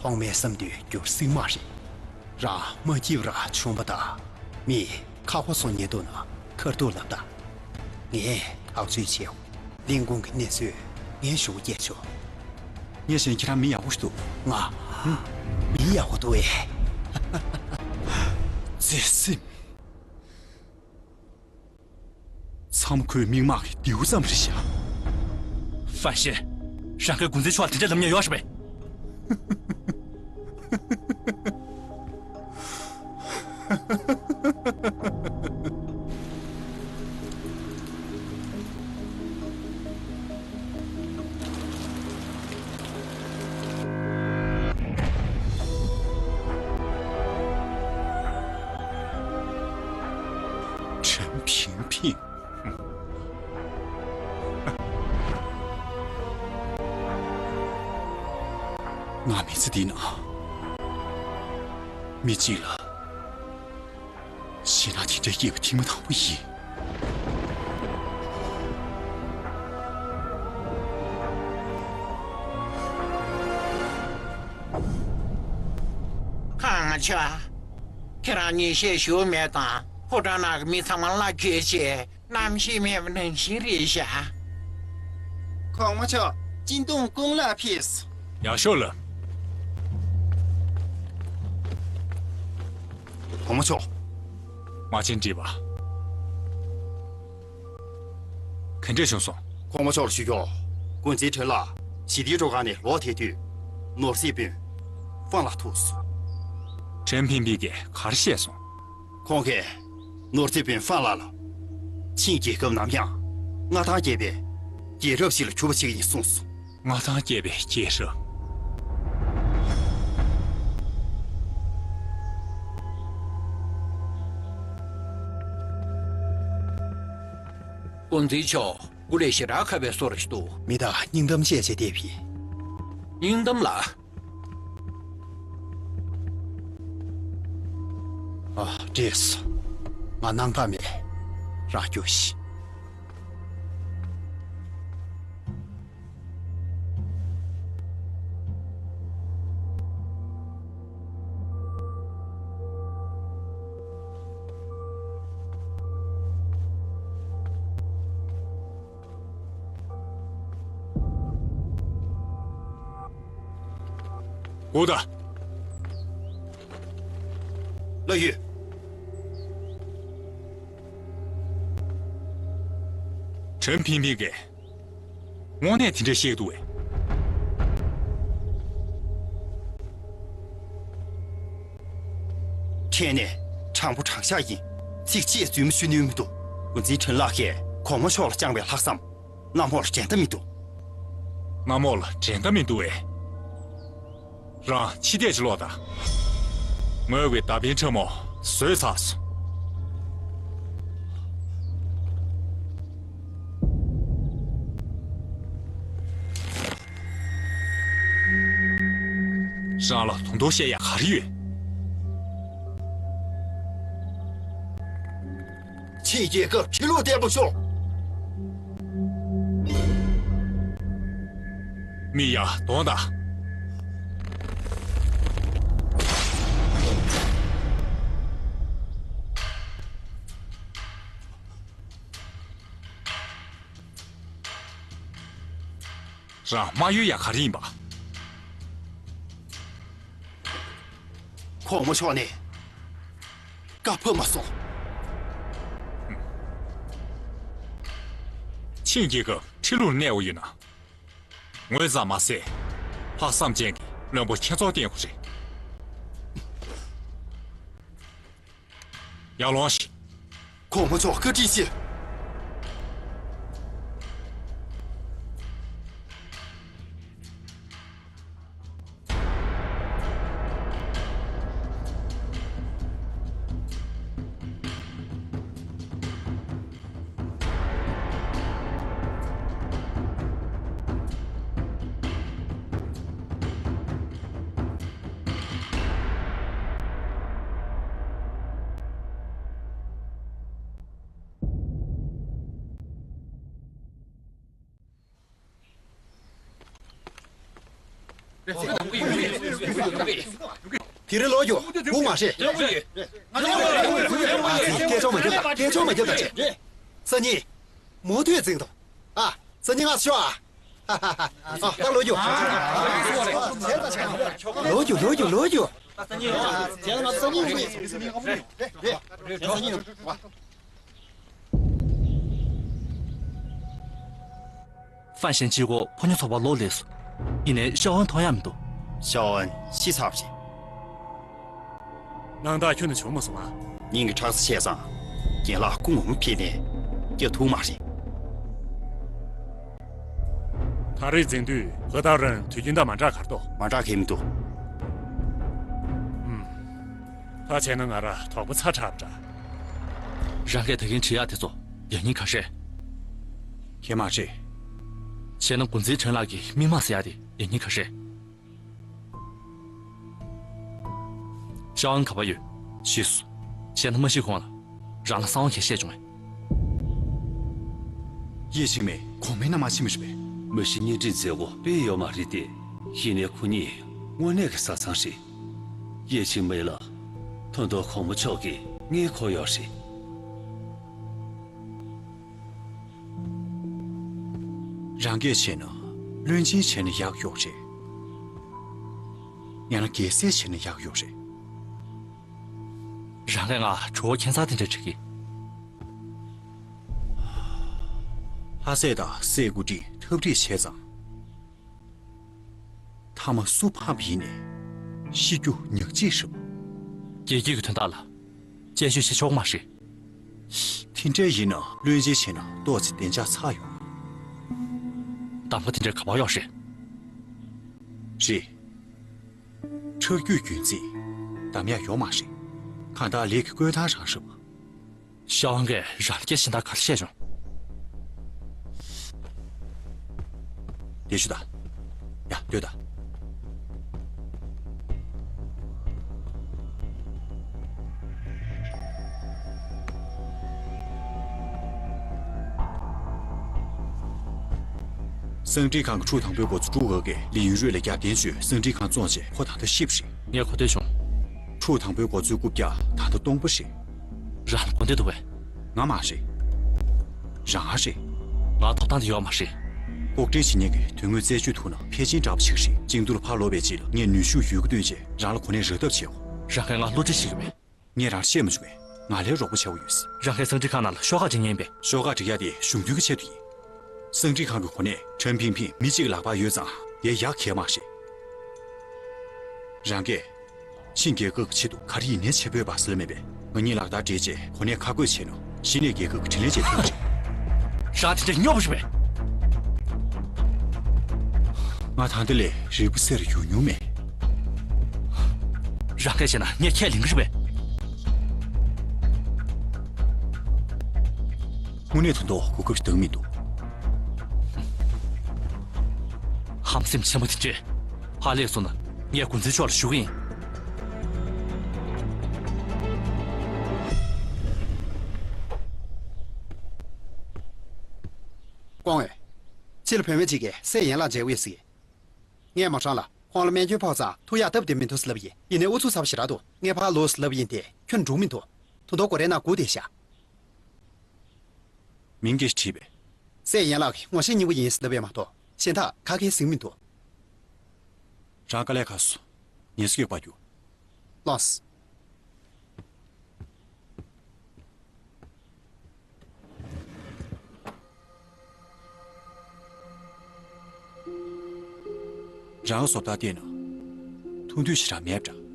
ཐོག་མའི་བསམ་དུས་འགྱུར་སྲིད་མ་རེད། རང་མ་སྐྱིད་པ་ར་བྱུང་བ་དང་། མི་ཁག་པོ་སོང་ཉེན་འདུག་ན་ཁར་ཐུག་ལབ་ད། ངས་ཐག་གཅོད་བྱེད། གླིང་ཁུངས་ཀྱི་གནས་ཚུལ་ངས་ཞུ་སྐྱེལ་ཆོག་ངས་བཤད་ན་ཁྱེད་རང་མི་ཡག་པོ་ཞིག་འདུག་ང་། མི་ཡག་པོ་འདུག་ཨེ། བརྩེ་སེམས། ཚང་མ་ཁོའི་མིག་མངས་ཀྱི་རྡེའུ་ཙམ་རེད་ཤག་ཧྥན་ཤེ། རང་གིས་འགོ་འཛིན་མཆོག་ལ་དེ་འདྲ་ལབ་མཁན་ཡོད་ཤག་པས། ཁྲེན་ཕིང་ཕིང་། ང་མི་ཚེ་འདི་ན་མི་གཅིག་ལ་ཞེད་སྣང་དེ་འདྲ་སྐྱེས་པ་ཐེངས་མ་དང་པོ་ཡིན། ཁང་ཆ། ཁྱེད་རང་ཉིན་ཤས་བཞུགས་མེད་དང་ཕོ་བྲང་ནང་གི་མི་ཚང་མ་གླ་འཁྱེར་བྱས། རྣམ་ཤེས་མེད་པ་ནང་བཞིན་རེད་ཤག་གོང་མ་མཆོག་སྤྱི་འདོམས་ཀུང་ལགས་ཕེབས་སོང་། ཡག་ཤོས་ལ། གོང་མ་མཆོག་དམག་ཆེན་ཁྲི་པ། ག་འདྲས་བྱུང་སོང་། གོང་མ་མཆོག་ལ་ཞུ་རྒྱུ། འགོ་འཛིན་ཁྲེན་ལགས་ཞི་བདེའི་སྒྲོལ་ཁང་ནས་ལོག་ཐལ་དུས། ནོར་སྲིད་དཔོན་ཧྥང་ལགས་ཐུག་སོང་། ཁྲེན་ཕིང་ཕིང་གིས་ག་རེ་བཤད་སོང་། ཁོང་གིས་ནོར་སྲིད་དཔོན་ཧྥང་ལགས་ལ། ཆིང་རྒྱལ་ཁབ་ནམ་ཡང་མངའ་ཐང་རྒྱས་པའི་རྒྱལ་རབས་ཤིག་ལ་འགྱུར་བ་བྱེད་ཀྱི་ཡིན་གསུངས་སོང་། མངའ་ཐང་རྒྱས་པའི་རྒྱལ་རབས། འགོ་འཛིན་མཆོག་སྐུ་ལས་ཞེ་དྲག་ཁག་པའི་བཟོ་འདྲ་ཞིག་འདུག་མི་དག་སྙིང་གཏམ་བཤད་བྱས་བསྡད་པས། སྙིང་གཏམ་ལ། ཨ། འགྲིག་སོང་། ང་སྣང་དག་མེད། རང་རྒྱུགས་ཤིག་སྒུག་དང་། ལགས་ཡོད། ཁྲེན་ཕིང་ཕིང་གིས་དངོས་གནས་དེ་འདྲ་བཤད་ཀྱི་འདུག་གས། ཁྲེན་ནི་དྲང་པོ་དྲང་བཞག་ཡིན། ཚིག་གཅིག་རྫུན་མ་ཤོད་ནུས་མི་འདུག་འགོ་འཛིན་ཁྲེན་ལགས་ཀྱིས་གོང་མ་མཆོག་ལ་བཅངས་པའི་ལྷག་བསམ། གནམ་འོག་ལ་འགྲན་ཟླ་མི་འདུག་གནམ་འོག་ལ་འགྲན་ཟླ་མི་འདུག་གས། རང་ཕྱི་བལྟས་ཤིག་ལོག་དང་། ངོས་ཀྱི་མདའ་འཕེན་ཁྲབ་མོ་བཟོས་ཚར་སོང་། རང་ལ་དུང་དུང་བཤད་ཡག་ག་རེ་ཡོད། ཆིན་རྒྱལ་ཁབ་ཁྲི་ལུགས་བརྟན་པོ་ཤོག་མི་ཡ་གདོང་དང་། རང་མ་ཡོད་ཡ་ག་རེ་ཡིན་པ། གོང་མ་མཆོག་ནས་བཀའ་ཕབ་མ་སོང་། ཆིན་རྒྱལ་ཁབ་ཁྲི་ལུགས་གནས་པ་ཡོད་ན། ངོས་ཙམ་མ་ཟད། ལྷག་བསམ་ཅན་གྱི་བློན་པོ་ཁྱེད་ཚོར་བསྟེན་དགོས་རེད། ཡར་ལོངས་ཤིག་གོང་མ་མཆོག་བཀའ་དྲིན་ཆེ། དེ་རིང་ལོག་རྒྱུ་དགོས་མ་རེད། ཨ་ཙི། སྐད་ཆ་མ་རྒྱབ་དང་། སྐད་ཆ་མ་རྒྱབ་དང་། བྱས། སང་ཉིན་མུ་མཐུད་འཛིང་དང་། ཨ། སང་ཉིན་ངས་ཤོག་ཨ། ཨ། ད་ལོག་རྒྱུ། ལོག་རྒྱུ། ལོག་རྒྱུ། ལོག་རྒྱུ། ཧྥན་ཞན་གཅིག་པོ་ཕོ་ཉ་ཚོགས་པ་ལོག་སླེབས་སོང་། ཡིན་ནའི་ཤའོ་ཨན་མཐོང་ཡ་མི་འདུག་ཤའོ་ཨན་ཤི་ཚར་བ་རེད། སྣང་དག་ཁྱོན་ནས་བྱུང་མ་སོང་ང་། སྙིང་གི་ཁྲག་རྩ་ཆད་ཙང་། རྒན་ལགས་སྐུ་ངོ་མ་ཕེབས་ནས་སྐྱབས་ཐུབ་མ་རེད། ད་རེས་འཛིང་དུས་ཧི་ཏའོ་རན་དུས་རྒྱུན་དང་མ་འདྲ་ག་རེ་འདུག་མ་འདྲ་གང་ཡང་མི་འདུག་ཨུམ། ད་བྱས་ན་ང་རང་དོགས་པ་ཚ་དྲགས་པ་འདྲ། རང་གིས་ད་གིན་བྲིས་ཡག་དེ་ཚོ་ཡག་ཉེས་ག་རེ་རེད། གང་ཡང་མ་རེད། བྱས་ན་འགོ་འཛིན་ཁྲེན་ལགས་ཀྱིས་མི་མང་ཟེར་ཡག་དེ་ཡག་ཉེས་ག་རེ་རེད། ཤའོ་ཨན་ག་པར་ཡོད། ཤི་སོང་། བྱས་ན་མ་ཤི་གོང་ལ་རང་ལ་གསང་བ་གང་བཤད་བྱུང་ངས། ཡེ་ཆིང་མེ་གོང་མའི་མནའ་མ་ཆེན་མོ་རེད་པས། མི་ཤི་གཉེན་སྒྲིག་མཛད་སྒོ་སྤེལ་ཡོད་མ་རེད་དེ། ཡིན་ནའི་ཁོ་གཉིས་དངོས་གནས་ཀྱི་བཟའ་ཚང་རེད། ཡེ་ཆིང་མེ་ལ་ཐོན་ཐོག་གོང་མ་མཆོག་གིས་མངལ་འཁོར་ཡོད་རེད། རང་སྐད་བྱས་ན་བློན་ཆེན་བྱས་ན་ཡག་ཡོག་རེད། ཡང་ན་རྒྱལ་སྲས་བྱས་ན་ཡག་ཡོག་རེད། རང་གིས་ང་གྲོད་ཁོག་ཁྱད་མཚར་དེ་འདྲ་འདྲི་གི། ལྷ་སྲས་དང་སྲས་སྐུ་བགྲེས་འཐབ་འཁྲིད་བྱས་ཙང་། མཐའ་མ་སུ་ཕམ་པ་ཡིན་ནའི་ཤི་རྒྱུ་ཉག་གཅིག་རེད་པ། རྒྱལ་སྤྱི་གི་དོན་དག་ལ་བཅའ་སྤྱོད་བྱེད་ཆོག་མ་རེད། དེ་འདྲ་ཡིན་ན་བློན་ཆེན་བྱས་ན་ཏོག་ཙམ་བདེ་འཇགས་ཚ་ཡོང་། གདམ་ག་དེ་འདྲ་ག་པར་ཡོད་རེད། རེད། ཁྲག་རྒྱུད་རྒྱུན་འཛིན་གདམ་ཡག་ཡོད་མ་རེད། གང་ལྟར་ལས་ཀྱི་བསྐོས་ཐང་རང་རེད་པ། ཤའོ་ཨན་གྱིས་རང་སྐད་གཞན་དག་ག་རེ་བཤད་བྱུང་། བསྡད་ཤོག་དང་། ཡ། སྡོད་དང་། གསང་འཕྲིན་ཁང་གི་ཁྲུའུ་དང་པོའི་འགོ་གཙོ་ཀྲུའུ་ཨེ་གིས་ལི་ཡུན་རུའེ་ལ་རྒྱབ་རྟེན་བྱས་གསང་འཕྲིན་ཁང་བཙོངས་རྗེས་ཁོ་ད་ལྟ་ཤི་བ་རེད། ངས་གོ་ཐོས་བྱུང་། ཁྲུའུ་དང་པོའི་འགོ་གཙོའི་རྐུབ་བཀྱག་ད་ལྟ་སྟོང་པ་རེད། རང་ལ་གོ་བདེ་འདུག་པས། ང་མ་རེད། རང་ཨ་རེད། ང་ཐོབ་ཐང་དེ་ཡོད་མ་རེད། ལྐོག་འདྲེན་བྱེད་མཁན་གྱི་དོན་དངོས་རྩད་གཅོད་ཐུབ་ན་ཕལ་ཆེར་འདྲ་པོ་ཞིག་རེད། ཅིང་ཏུའུ་ལ་ཕར་ལོག་པའི་རྗེས་ལ་ངས་ནུས་ཤུགས་ཡོད་རྒུ་བཏོན་བྱས་རང་ལ་གོ་གནས་རག་ཐབས་བྱེད་འོ། རང་གིས་ང་བསླུ་བྲིད་བྱེད་ཀྱི་མེད། ངས་རང་བཤད་མ་བྱུང་བས། ང་ལའི་རོགས་པ་བྱ་འོ་ཡོད། རང་གིས་གསང་འཕྲིན་ཁང་ནང་ལ་ཤོག་ཁག་སྒྲིག་མཁན་པས། ཤོག་ཁག་སྒྲིག་ཡག་དེ་གཞུང་དོན་གྱི་ཆེད་དུ་ཡིན། གསང་འཕྲིན་ཁང་གི་གོ་གནས་ཁྲེན་ཕིང་ཕིང་མི་གཅིག་གི་ལག་པར་ཡོད་ཙང་དེ་ཡག་གལ་མ་རེད། རང་གིས་ཆིན་རྒྱལ་ཁབ་ཀྱི་ཆེད་དུ་ག་རེ་ཡིན་ནའི་བྱེད་ཕོད་པ་ཟེར་ལབ་མེད་པས། ང་གཉིས་ལག་བསྟར་སྤྲད་རྗེས་གོ་གནས་ཁ་བགོས་བྱས་ན་གཞི་ནས་རྒྱལ་ཁབ་ཀྱི་དྲིན་ལན་འཇལ་ཐུབ་ཀྱི་རེད། རང་དེ་འདྲ་སྨྱོ་པོ་རེད་པས། ང་ད་ལྟ་ལས་རིལ་བུ་སེ་རུ་ཡོང་མྱོང་མེད། རང་སྐད་བཤད་ན་ངས་ཁས་ལེན་གྱི་རེད་པས། དངོས་གནས་ད་དུང་གོ་སྐབས་ཤིག་འདང་མི་འདུག་ཧམ་སེམས་ཆེན་པོ་དེ་འདྲས། ཕར་སླེབས་སོང་ན་ངས་འགོ་འཛིན་མཆོག་ལ་ཞུ་གི་ཡིན། སྐུ་ངོ། ཕྱི་ལ་བུད་མེད་ཅིག་གིས་སྲས་ཡན་ལག་མཇལ་འོས་ཟེར། ངས་མོ་ཧྲང་ལ་ཁོང་ལ་རྨས་སྐྱོན་ཕོག་ཙང་ཐུག་ཡག་སྟབས་བདེ་མི་འདུག་ཟེར་ལབ་ཡིན། ཡིན་ནའི་ཨུ་ཚུགས་ཚ་པོ་ཞེ་དྲག་འདུག་ངས་ཕར་ལོག་ཟེར་ལབ་ཡིན་དེ་ཁྱོན་འགྲིག་མི་འདུག་ད་དུང་སྒོ་རའི་ནང་སྒུག་བསྡད་ཤག་མིང་གིས་བྲིས་པས། སྲས་ཡན་ལག་གིས་ངོ་ཤེས་སྙིང་པོ་ཡིན་ཟེར་ལབ་ཡོད་མ་གཏོགས་གཞན་དག་ག་གེ་ཟིན་མི་འདུག་རང་དཀའ་ལས་ཁག་སོང་། ངལ་གསོ་རྒྱག་པར་རྒྱུགས། ལགས་སོ། རང་བཟོ་ལྟ་བལྟས་ན་ཐུག་འདོད་ཞེ་དྲག་མེད་པ་འདྲ།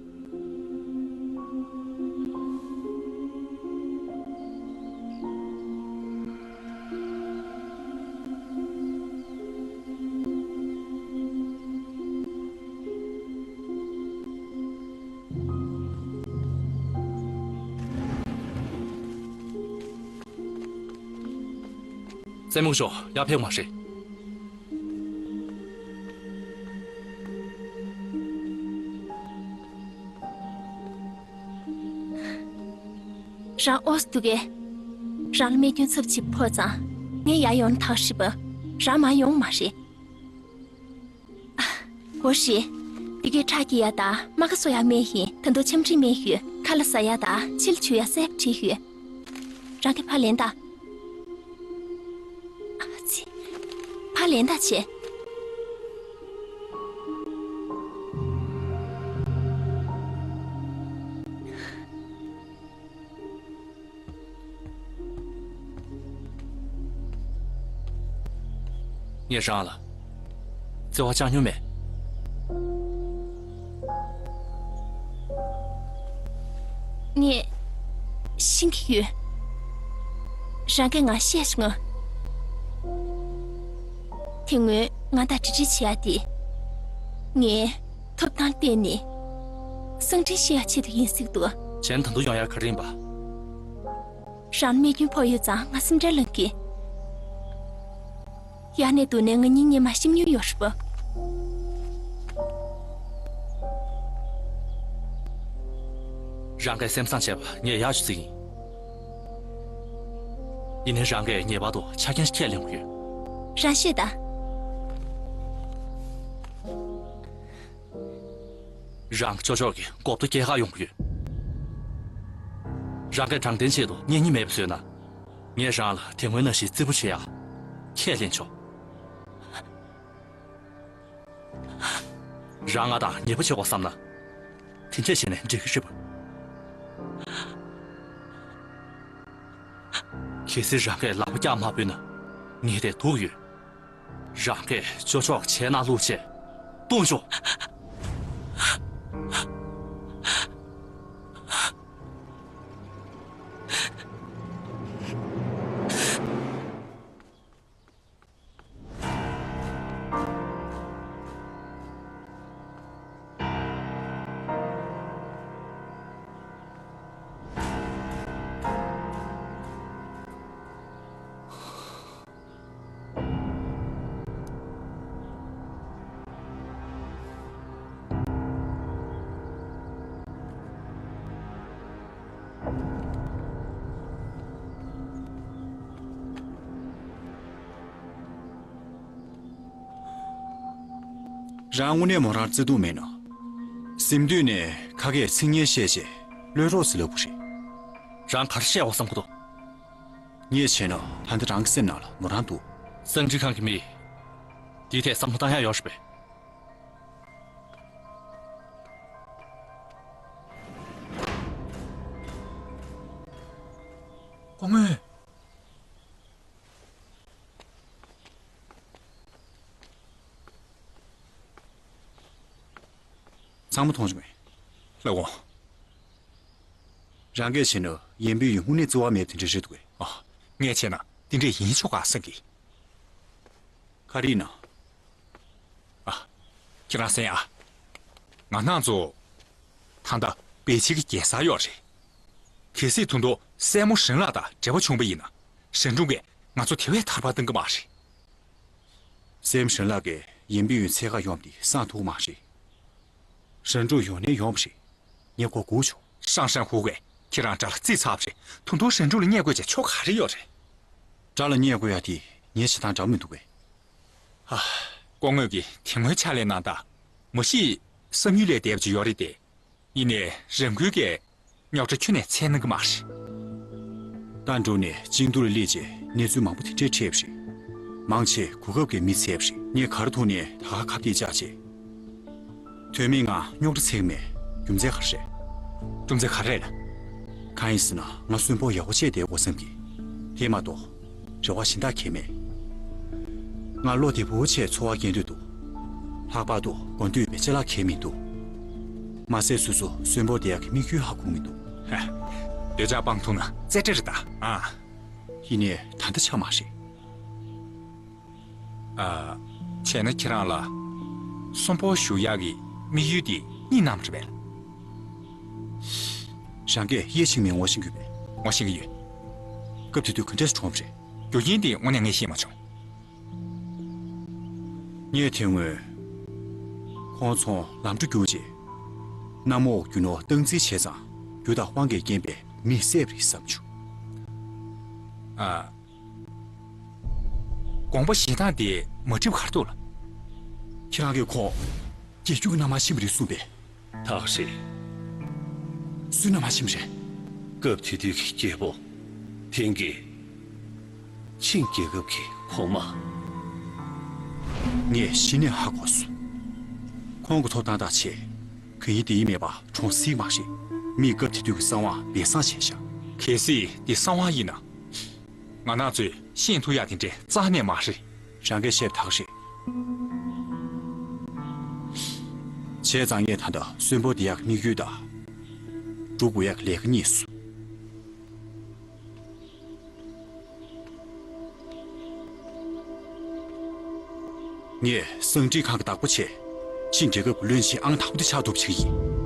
བཙུན་མོ་མཆོག་ཡར་ཕེབས་མ་རེད། རང་ཨོ་སི་འདུག་གས། རང་ལ་རྨས་སྐྱོན་ཚབས་ཆེ་ཕོག་ཙང་ངས་ཡར་ཡོང་ཐག་ཞིབ་པ། རང་མར་ཡོང་མ་རེད། ཨ། འོ་ཧྲི། འདི་གའི་ཁྲག་སྐྱེལ་ཡ་དང་རྨ་ཁ་གསོ་ཡ་སྨན་ཡིན། ད་དུང་ཆམ་འཁྲིད་སྨན་ཡོད། ཁ་ལག་ཟ་ཡ་དང་ཕྱི་ལ་འཇུ་ཡ་གསལ་པོ་བྲིས་ཡོད། རང་གིས་ཕར་ལེན་དང་། ཨ་ཙི། ཕར་ལེན་དང་བྱས། ངས་རང་ལ་བརྩེ་བ་བཅངས་མྱོང་མེད། ངས་ཤེས་ཀྱི་ཡོད། རང་གིས་ང་བཤད་བྱུང་ང་། དེ་སྔོན་ང་དང་འབྲེལ་འདྲིས་བྱེད་ཡ་དེ། ངའི་ཐོབ་ཐང་བརྟེན་ནས་གསང་འཕྲིན་ཤེས་ཡ་ཆེད་དུ་ཡིན་སྲིད་འདུག། གཞན་ད་དུང་ཡོང་ཡ་ག་རེ་ཡིན་པ། རང་རྨས་སྐྱོན་ཕོག་ཡོད་ཙང་ང་སེམས་ཁྲལ་ལངས་ཀྱི། ཡར་ནས་དུ་ནས་ང་གཉིས་སྔོན་མ་ཤེས་མྱོང་ཡོད་རེད་པ། རང་གིས་སེམས་བཟང་བྱས་པ་ངས་ཡག་ཤོས་ཅིག་ཡིན། ཡིན་ནའི་རང་གིས་ངེས་པར་དུ་ཆ་རྐྱེན་ཞིག་ཁས་ལེན་དགོས་ཡོད། རང་ཤེས་དང་། རང་ཅོ་ཅོག་གི་མགོ་ཐོག་སྐྱེལ་གར་ཡོང་གི་ཡོད། རང་གིས་དྲང་བདེན་ཆེད་དུ་གཉེན་ཉེ་མེད་པ་བཟོས་ན། ངས་རང་ལ་དེ་སྔོན་ནང་བཞིན་བརྩི་པོ་བྱེད་ཡ་ཁས་ལེན་ཆོག། རང་ང་དང་ཉེ་པོ་བྱེད་དགོས་བསམ་ན། དེ་འདྲས་བྱས་ནས་འགྲིག་གི་རེད་པ། གལ་སྲིད་རང་གིས་ལག་པ་བཀྱག་མ་ཕུད་ན། ངས་དེ་སྡུག་ཡོད། རང་གིས་ཅོ་ཅོག་བྱས་ན་ལུག་བྱས། ལྟོས་ཤོག། རང་དངོས་གནས་མོ་རང་བརྩེ་དུང་མེད་ན། གཟིམ་དུས་ནས་ཁ་སྐད་ཚིག་ངན་བཤད་བྱས་གློད་རོགས་ཟེར་ལབ་དགོས་རེད། རང་ག་རེ་བཤད་དགོས་བསམ་གྱི་འདུག། ངས་བྱས་ན་ད་ལྟ་རང་གི་སེམས་ནང་ལ་མོ་རང་འདུག། གསང་འཕྲིན་ཁང་གི་མི། འདིའི་ཐད་བསམ་བློ་བཏང་ཡ་ཡོད་རེད་པས། སྐུ་ངོ། ཚང་མ་མཐོང་བྱུང་ངས། ལགས་འོང་། རང་གིས་བྱས་ན་ཡན་པིན་ཡུན་དངོས་གནས་བརྩེ་བ་མེད་པ་དེ་འདྲ་རེད་འདུག་གས། ཨ། ངས་བྱས་ན་དེ་འདྲས་ཡིན་ཆོག་ག་བསམ་གི། ག་རེ་ཡིན་ན། ཨ། ཁྱེད་རང་གསན་ཨ། ང་རང་ཚོ་ད་ལྟ་པེ་ཅིང་གི་རྒྱལ་སར་ཡོད་རེད། གལ་སྲིད་ད་དུང་སྲས་མོ་ཧྲིན་ལགས་དང་འབྲེལ་བ་བྱུང་བ་ཡིན་ན། ཧྲིན་ཀྲུང་གིས་ང་ཚོ་དེ་བས་ཐར་པ་གཏོང་གི་མ་རེད། སྲས་མོ་ཧྲིན་ལགས་ཀྱིས་ཡན་པིན་ཡུན་འཚོལ་གར་ཡོང་བ་དེ་བསམ་ཐུབ་མ་རེད། ཧྲིན་ཀྲུང་ཡོང་ནའི་ཡོང་བ་རེད། ངས་མགོ་སྒུར་བྱུང་། ཧྲང་ཧྲང་ཧུའུ་ཝེ། ཁྱེད་རང་དགྲ་ལ་རྩིས་ཚར་བ་རེད། ད་དུང་ཧྲིན་ཀྲུང་ལ་བརྙས་བཀོད་བྱས་ཆོ་ག་རེ་ཡོད་རེད། དགྲ་ལ་བརྙས་བཀོད་ཡ་དེ་ངའི་བྱེད་སྟངས་འདྲ་མི་འདུག་གས། ཧ། སྐུ་ངོ་གིས་དེ་སྔོན་ཕྱག་ལས་གནང་སྟངས། མ་གཞི་བསམ་ཡུལ་ལས་འདས་པ་ཅིག་ཡོད་རེད་དེ། ཡིན་ནའི་རང་འགུལ་གྱིས་རྙོག་དྲ་ཁྱོན་ནས་སེལ་གནང་གི་མ་རེད། རྟ་འགྲོ་ནས་ཅིང་ཏུའུ་ལ་སླེབས་རྗེས་གནས་ཚུལ་མང་པོ་དེ་འདྲས་འཕྲད་པ་རེད། མང་ཆེ་གོ་སྐབས་ཀྱི་མི་བཙལ་བ་རེད། ངས་ག་རེ་ཐུག་ནའི་ད་ག་ཁ་གཏད་བཅག་བྱས། དོན་མེད་ངང་རྙོག་དྲ་འཚོལ་གྱི་མེད། རྒྱུ་མཚན་ག་རེ་རེད། རྒྱུ་མཚན་ག་རེ་རེད། གང་ཡིན་ཟེར་ན་ང་གསོན་པོ་ཡག་པོ་བྱས་བསྡད་དགོས་བསམ་གི། དེ་མ་གཏོགས་རེ་བ་གཞན་དག་གང་ཡང་མེད། ང་བློ་བདེ་པོ་བྱས་འཚོ་བ་སྐྱེལ་འདོད་འདུག། ལྷག་པར་དུ་དགོས་འདོད་མེད་ཅེས་ལ་གང་ཡང་མི་འདུག། མ་ཟད་སོ་སོ་གསོན་པོ་བསྡད་ཡག་གི་དམིགས་ཡུལ་ཧ་གོ་མི་འདུག། ཧ། འདོད་ཆགས་སྤང་ཐུབ་ན་རྩེ་གྲས་རེད་ད། ཨ། ཡིན་ནའི་ད་ལྟ་ཆགས་མ་རེད། ཨ། བྱས་ན་ཁྱེད་རང་ལ་གསོན་པོ་བཞུགས་ཡག་གི་དམིགས་ཡུལ་དེ་རྙེད་གནང་བ་རེད་པས། རང་གིས་ཡིད་ཆེས་མེད་ངོ་ཤེས་ཀྱི་ཡོད་པས། ངོ་ཤེས་ཀྱི་ཡོད། སྐབས་དེ་དུས་ག་འདྲས་བྱུང་བ་རེད། རྒྱུ་རྐྱེན་དེ་དངོས་གནས་ངས་ཤེས་མ་བྱུང་། ངས་དེ་སྔོན་ཁོང་ཚོ་ལམ་འགྲོ་བསྒྱུར་རྗེས། གནམ་འོག་རྒྱུ་ནོར་སྟངས་འཛིན་བྱས་ཙང་རྒྱུ་དང་དབང་གིས་རྐྱེན་པས་མི་བསད་པ་རེད་བསམ་བྱུང་། ཨ། དགོངས་པ་བཞེས་སྟངས་དེ་མ་འགྲིག་པ་ག་རེ་འདུག་ལགས། ཁྱེད་རང་གིས་ཁོང་། རྒྱལ་རྒྱུད་ཀྱི་མནའ་མ་ཕྱིན་པ་རེད་གསུངས་པས། ད་ག་རེད། སུའི་མནའ་མ་ཕྱིན་པ་རེད། སྐབས་དེ་དུས་ཀྱི་རྒྱལ་པོ། དེང་གི་ཆིང་རྒྱལ་ཁབ་ཀྱི་གོང་མ། ངས་གཞི་ནས་ཧ་གོ་སོང་། ཁོང་གི་ཐོབ་ཐང་དང་བཅས། གང་ཡིན་དེ་ཡིན་མེད་པ་གྲོང་གསེབ་མ་རེད། མིས་སྐབས་དེ་དུས་ཀྱི་གསང་བ་སྦས་གསང་བྱས་ཤག། གལ་སྲིད་དེ་གསང་བ་ཡིན་ན། ང་རང་ཚོས་ཤེས་ཐུབ་ཡག་དེ་འདྲ་རྩ་ནས་མ་རེད། རང་གིས་བཤད་པ་ད་ག་རེད། བྱས་ཙང་ངས་ད་ལྟ་གསོན་པོ་བསྡད་ཡག་གི་དམིགས་ཡུལ་དང་། སྒྲུབ་དགོས་ཡག་གི་ལས་ཀ་རྙེད་སོང་། ངས་གསང་འཕྲིན་ཁང་གི་བདག་པོ་བྱས། ཆིང་རྒྱལ་ཁབ་ཀྱི་བློན་ཆེན་ཨང་དང་པོ་དེ་ཆགས་ཐུབ་ཅིག་ཡིན།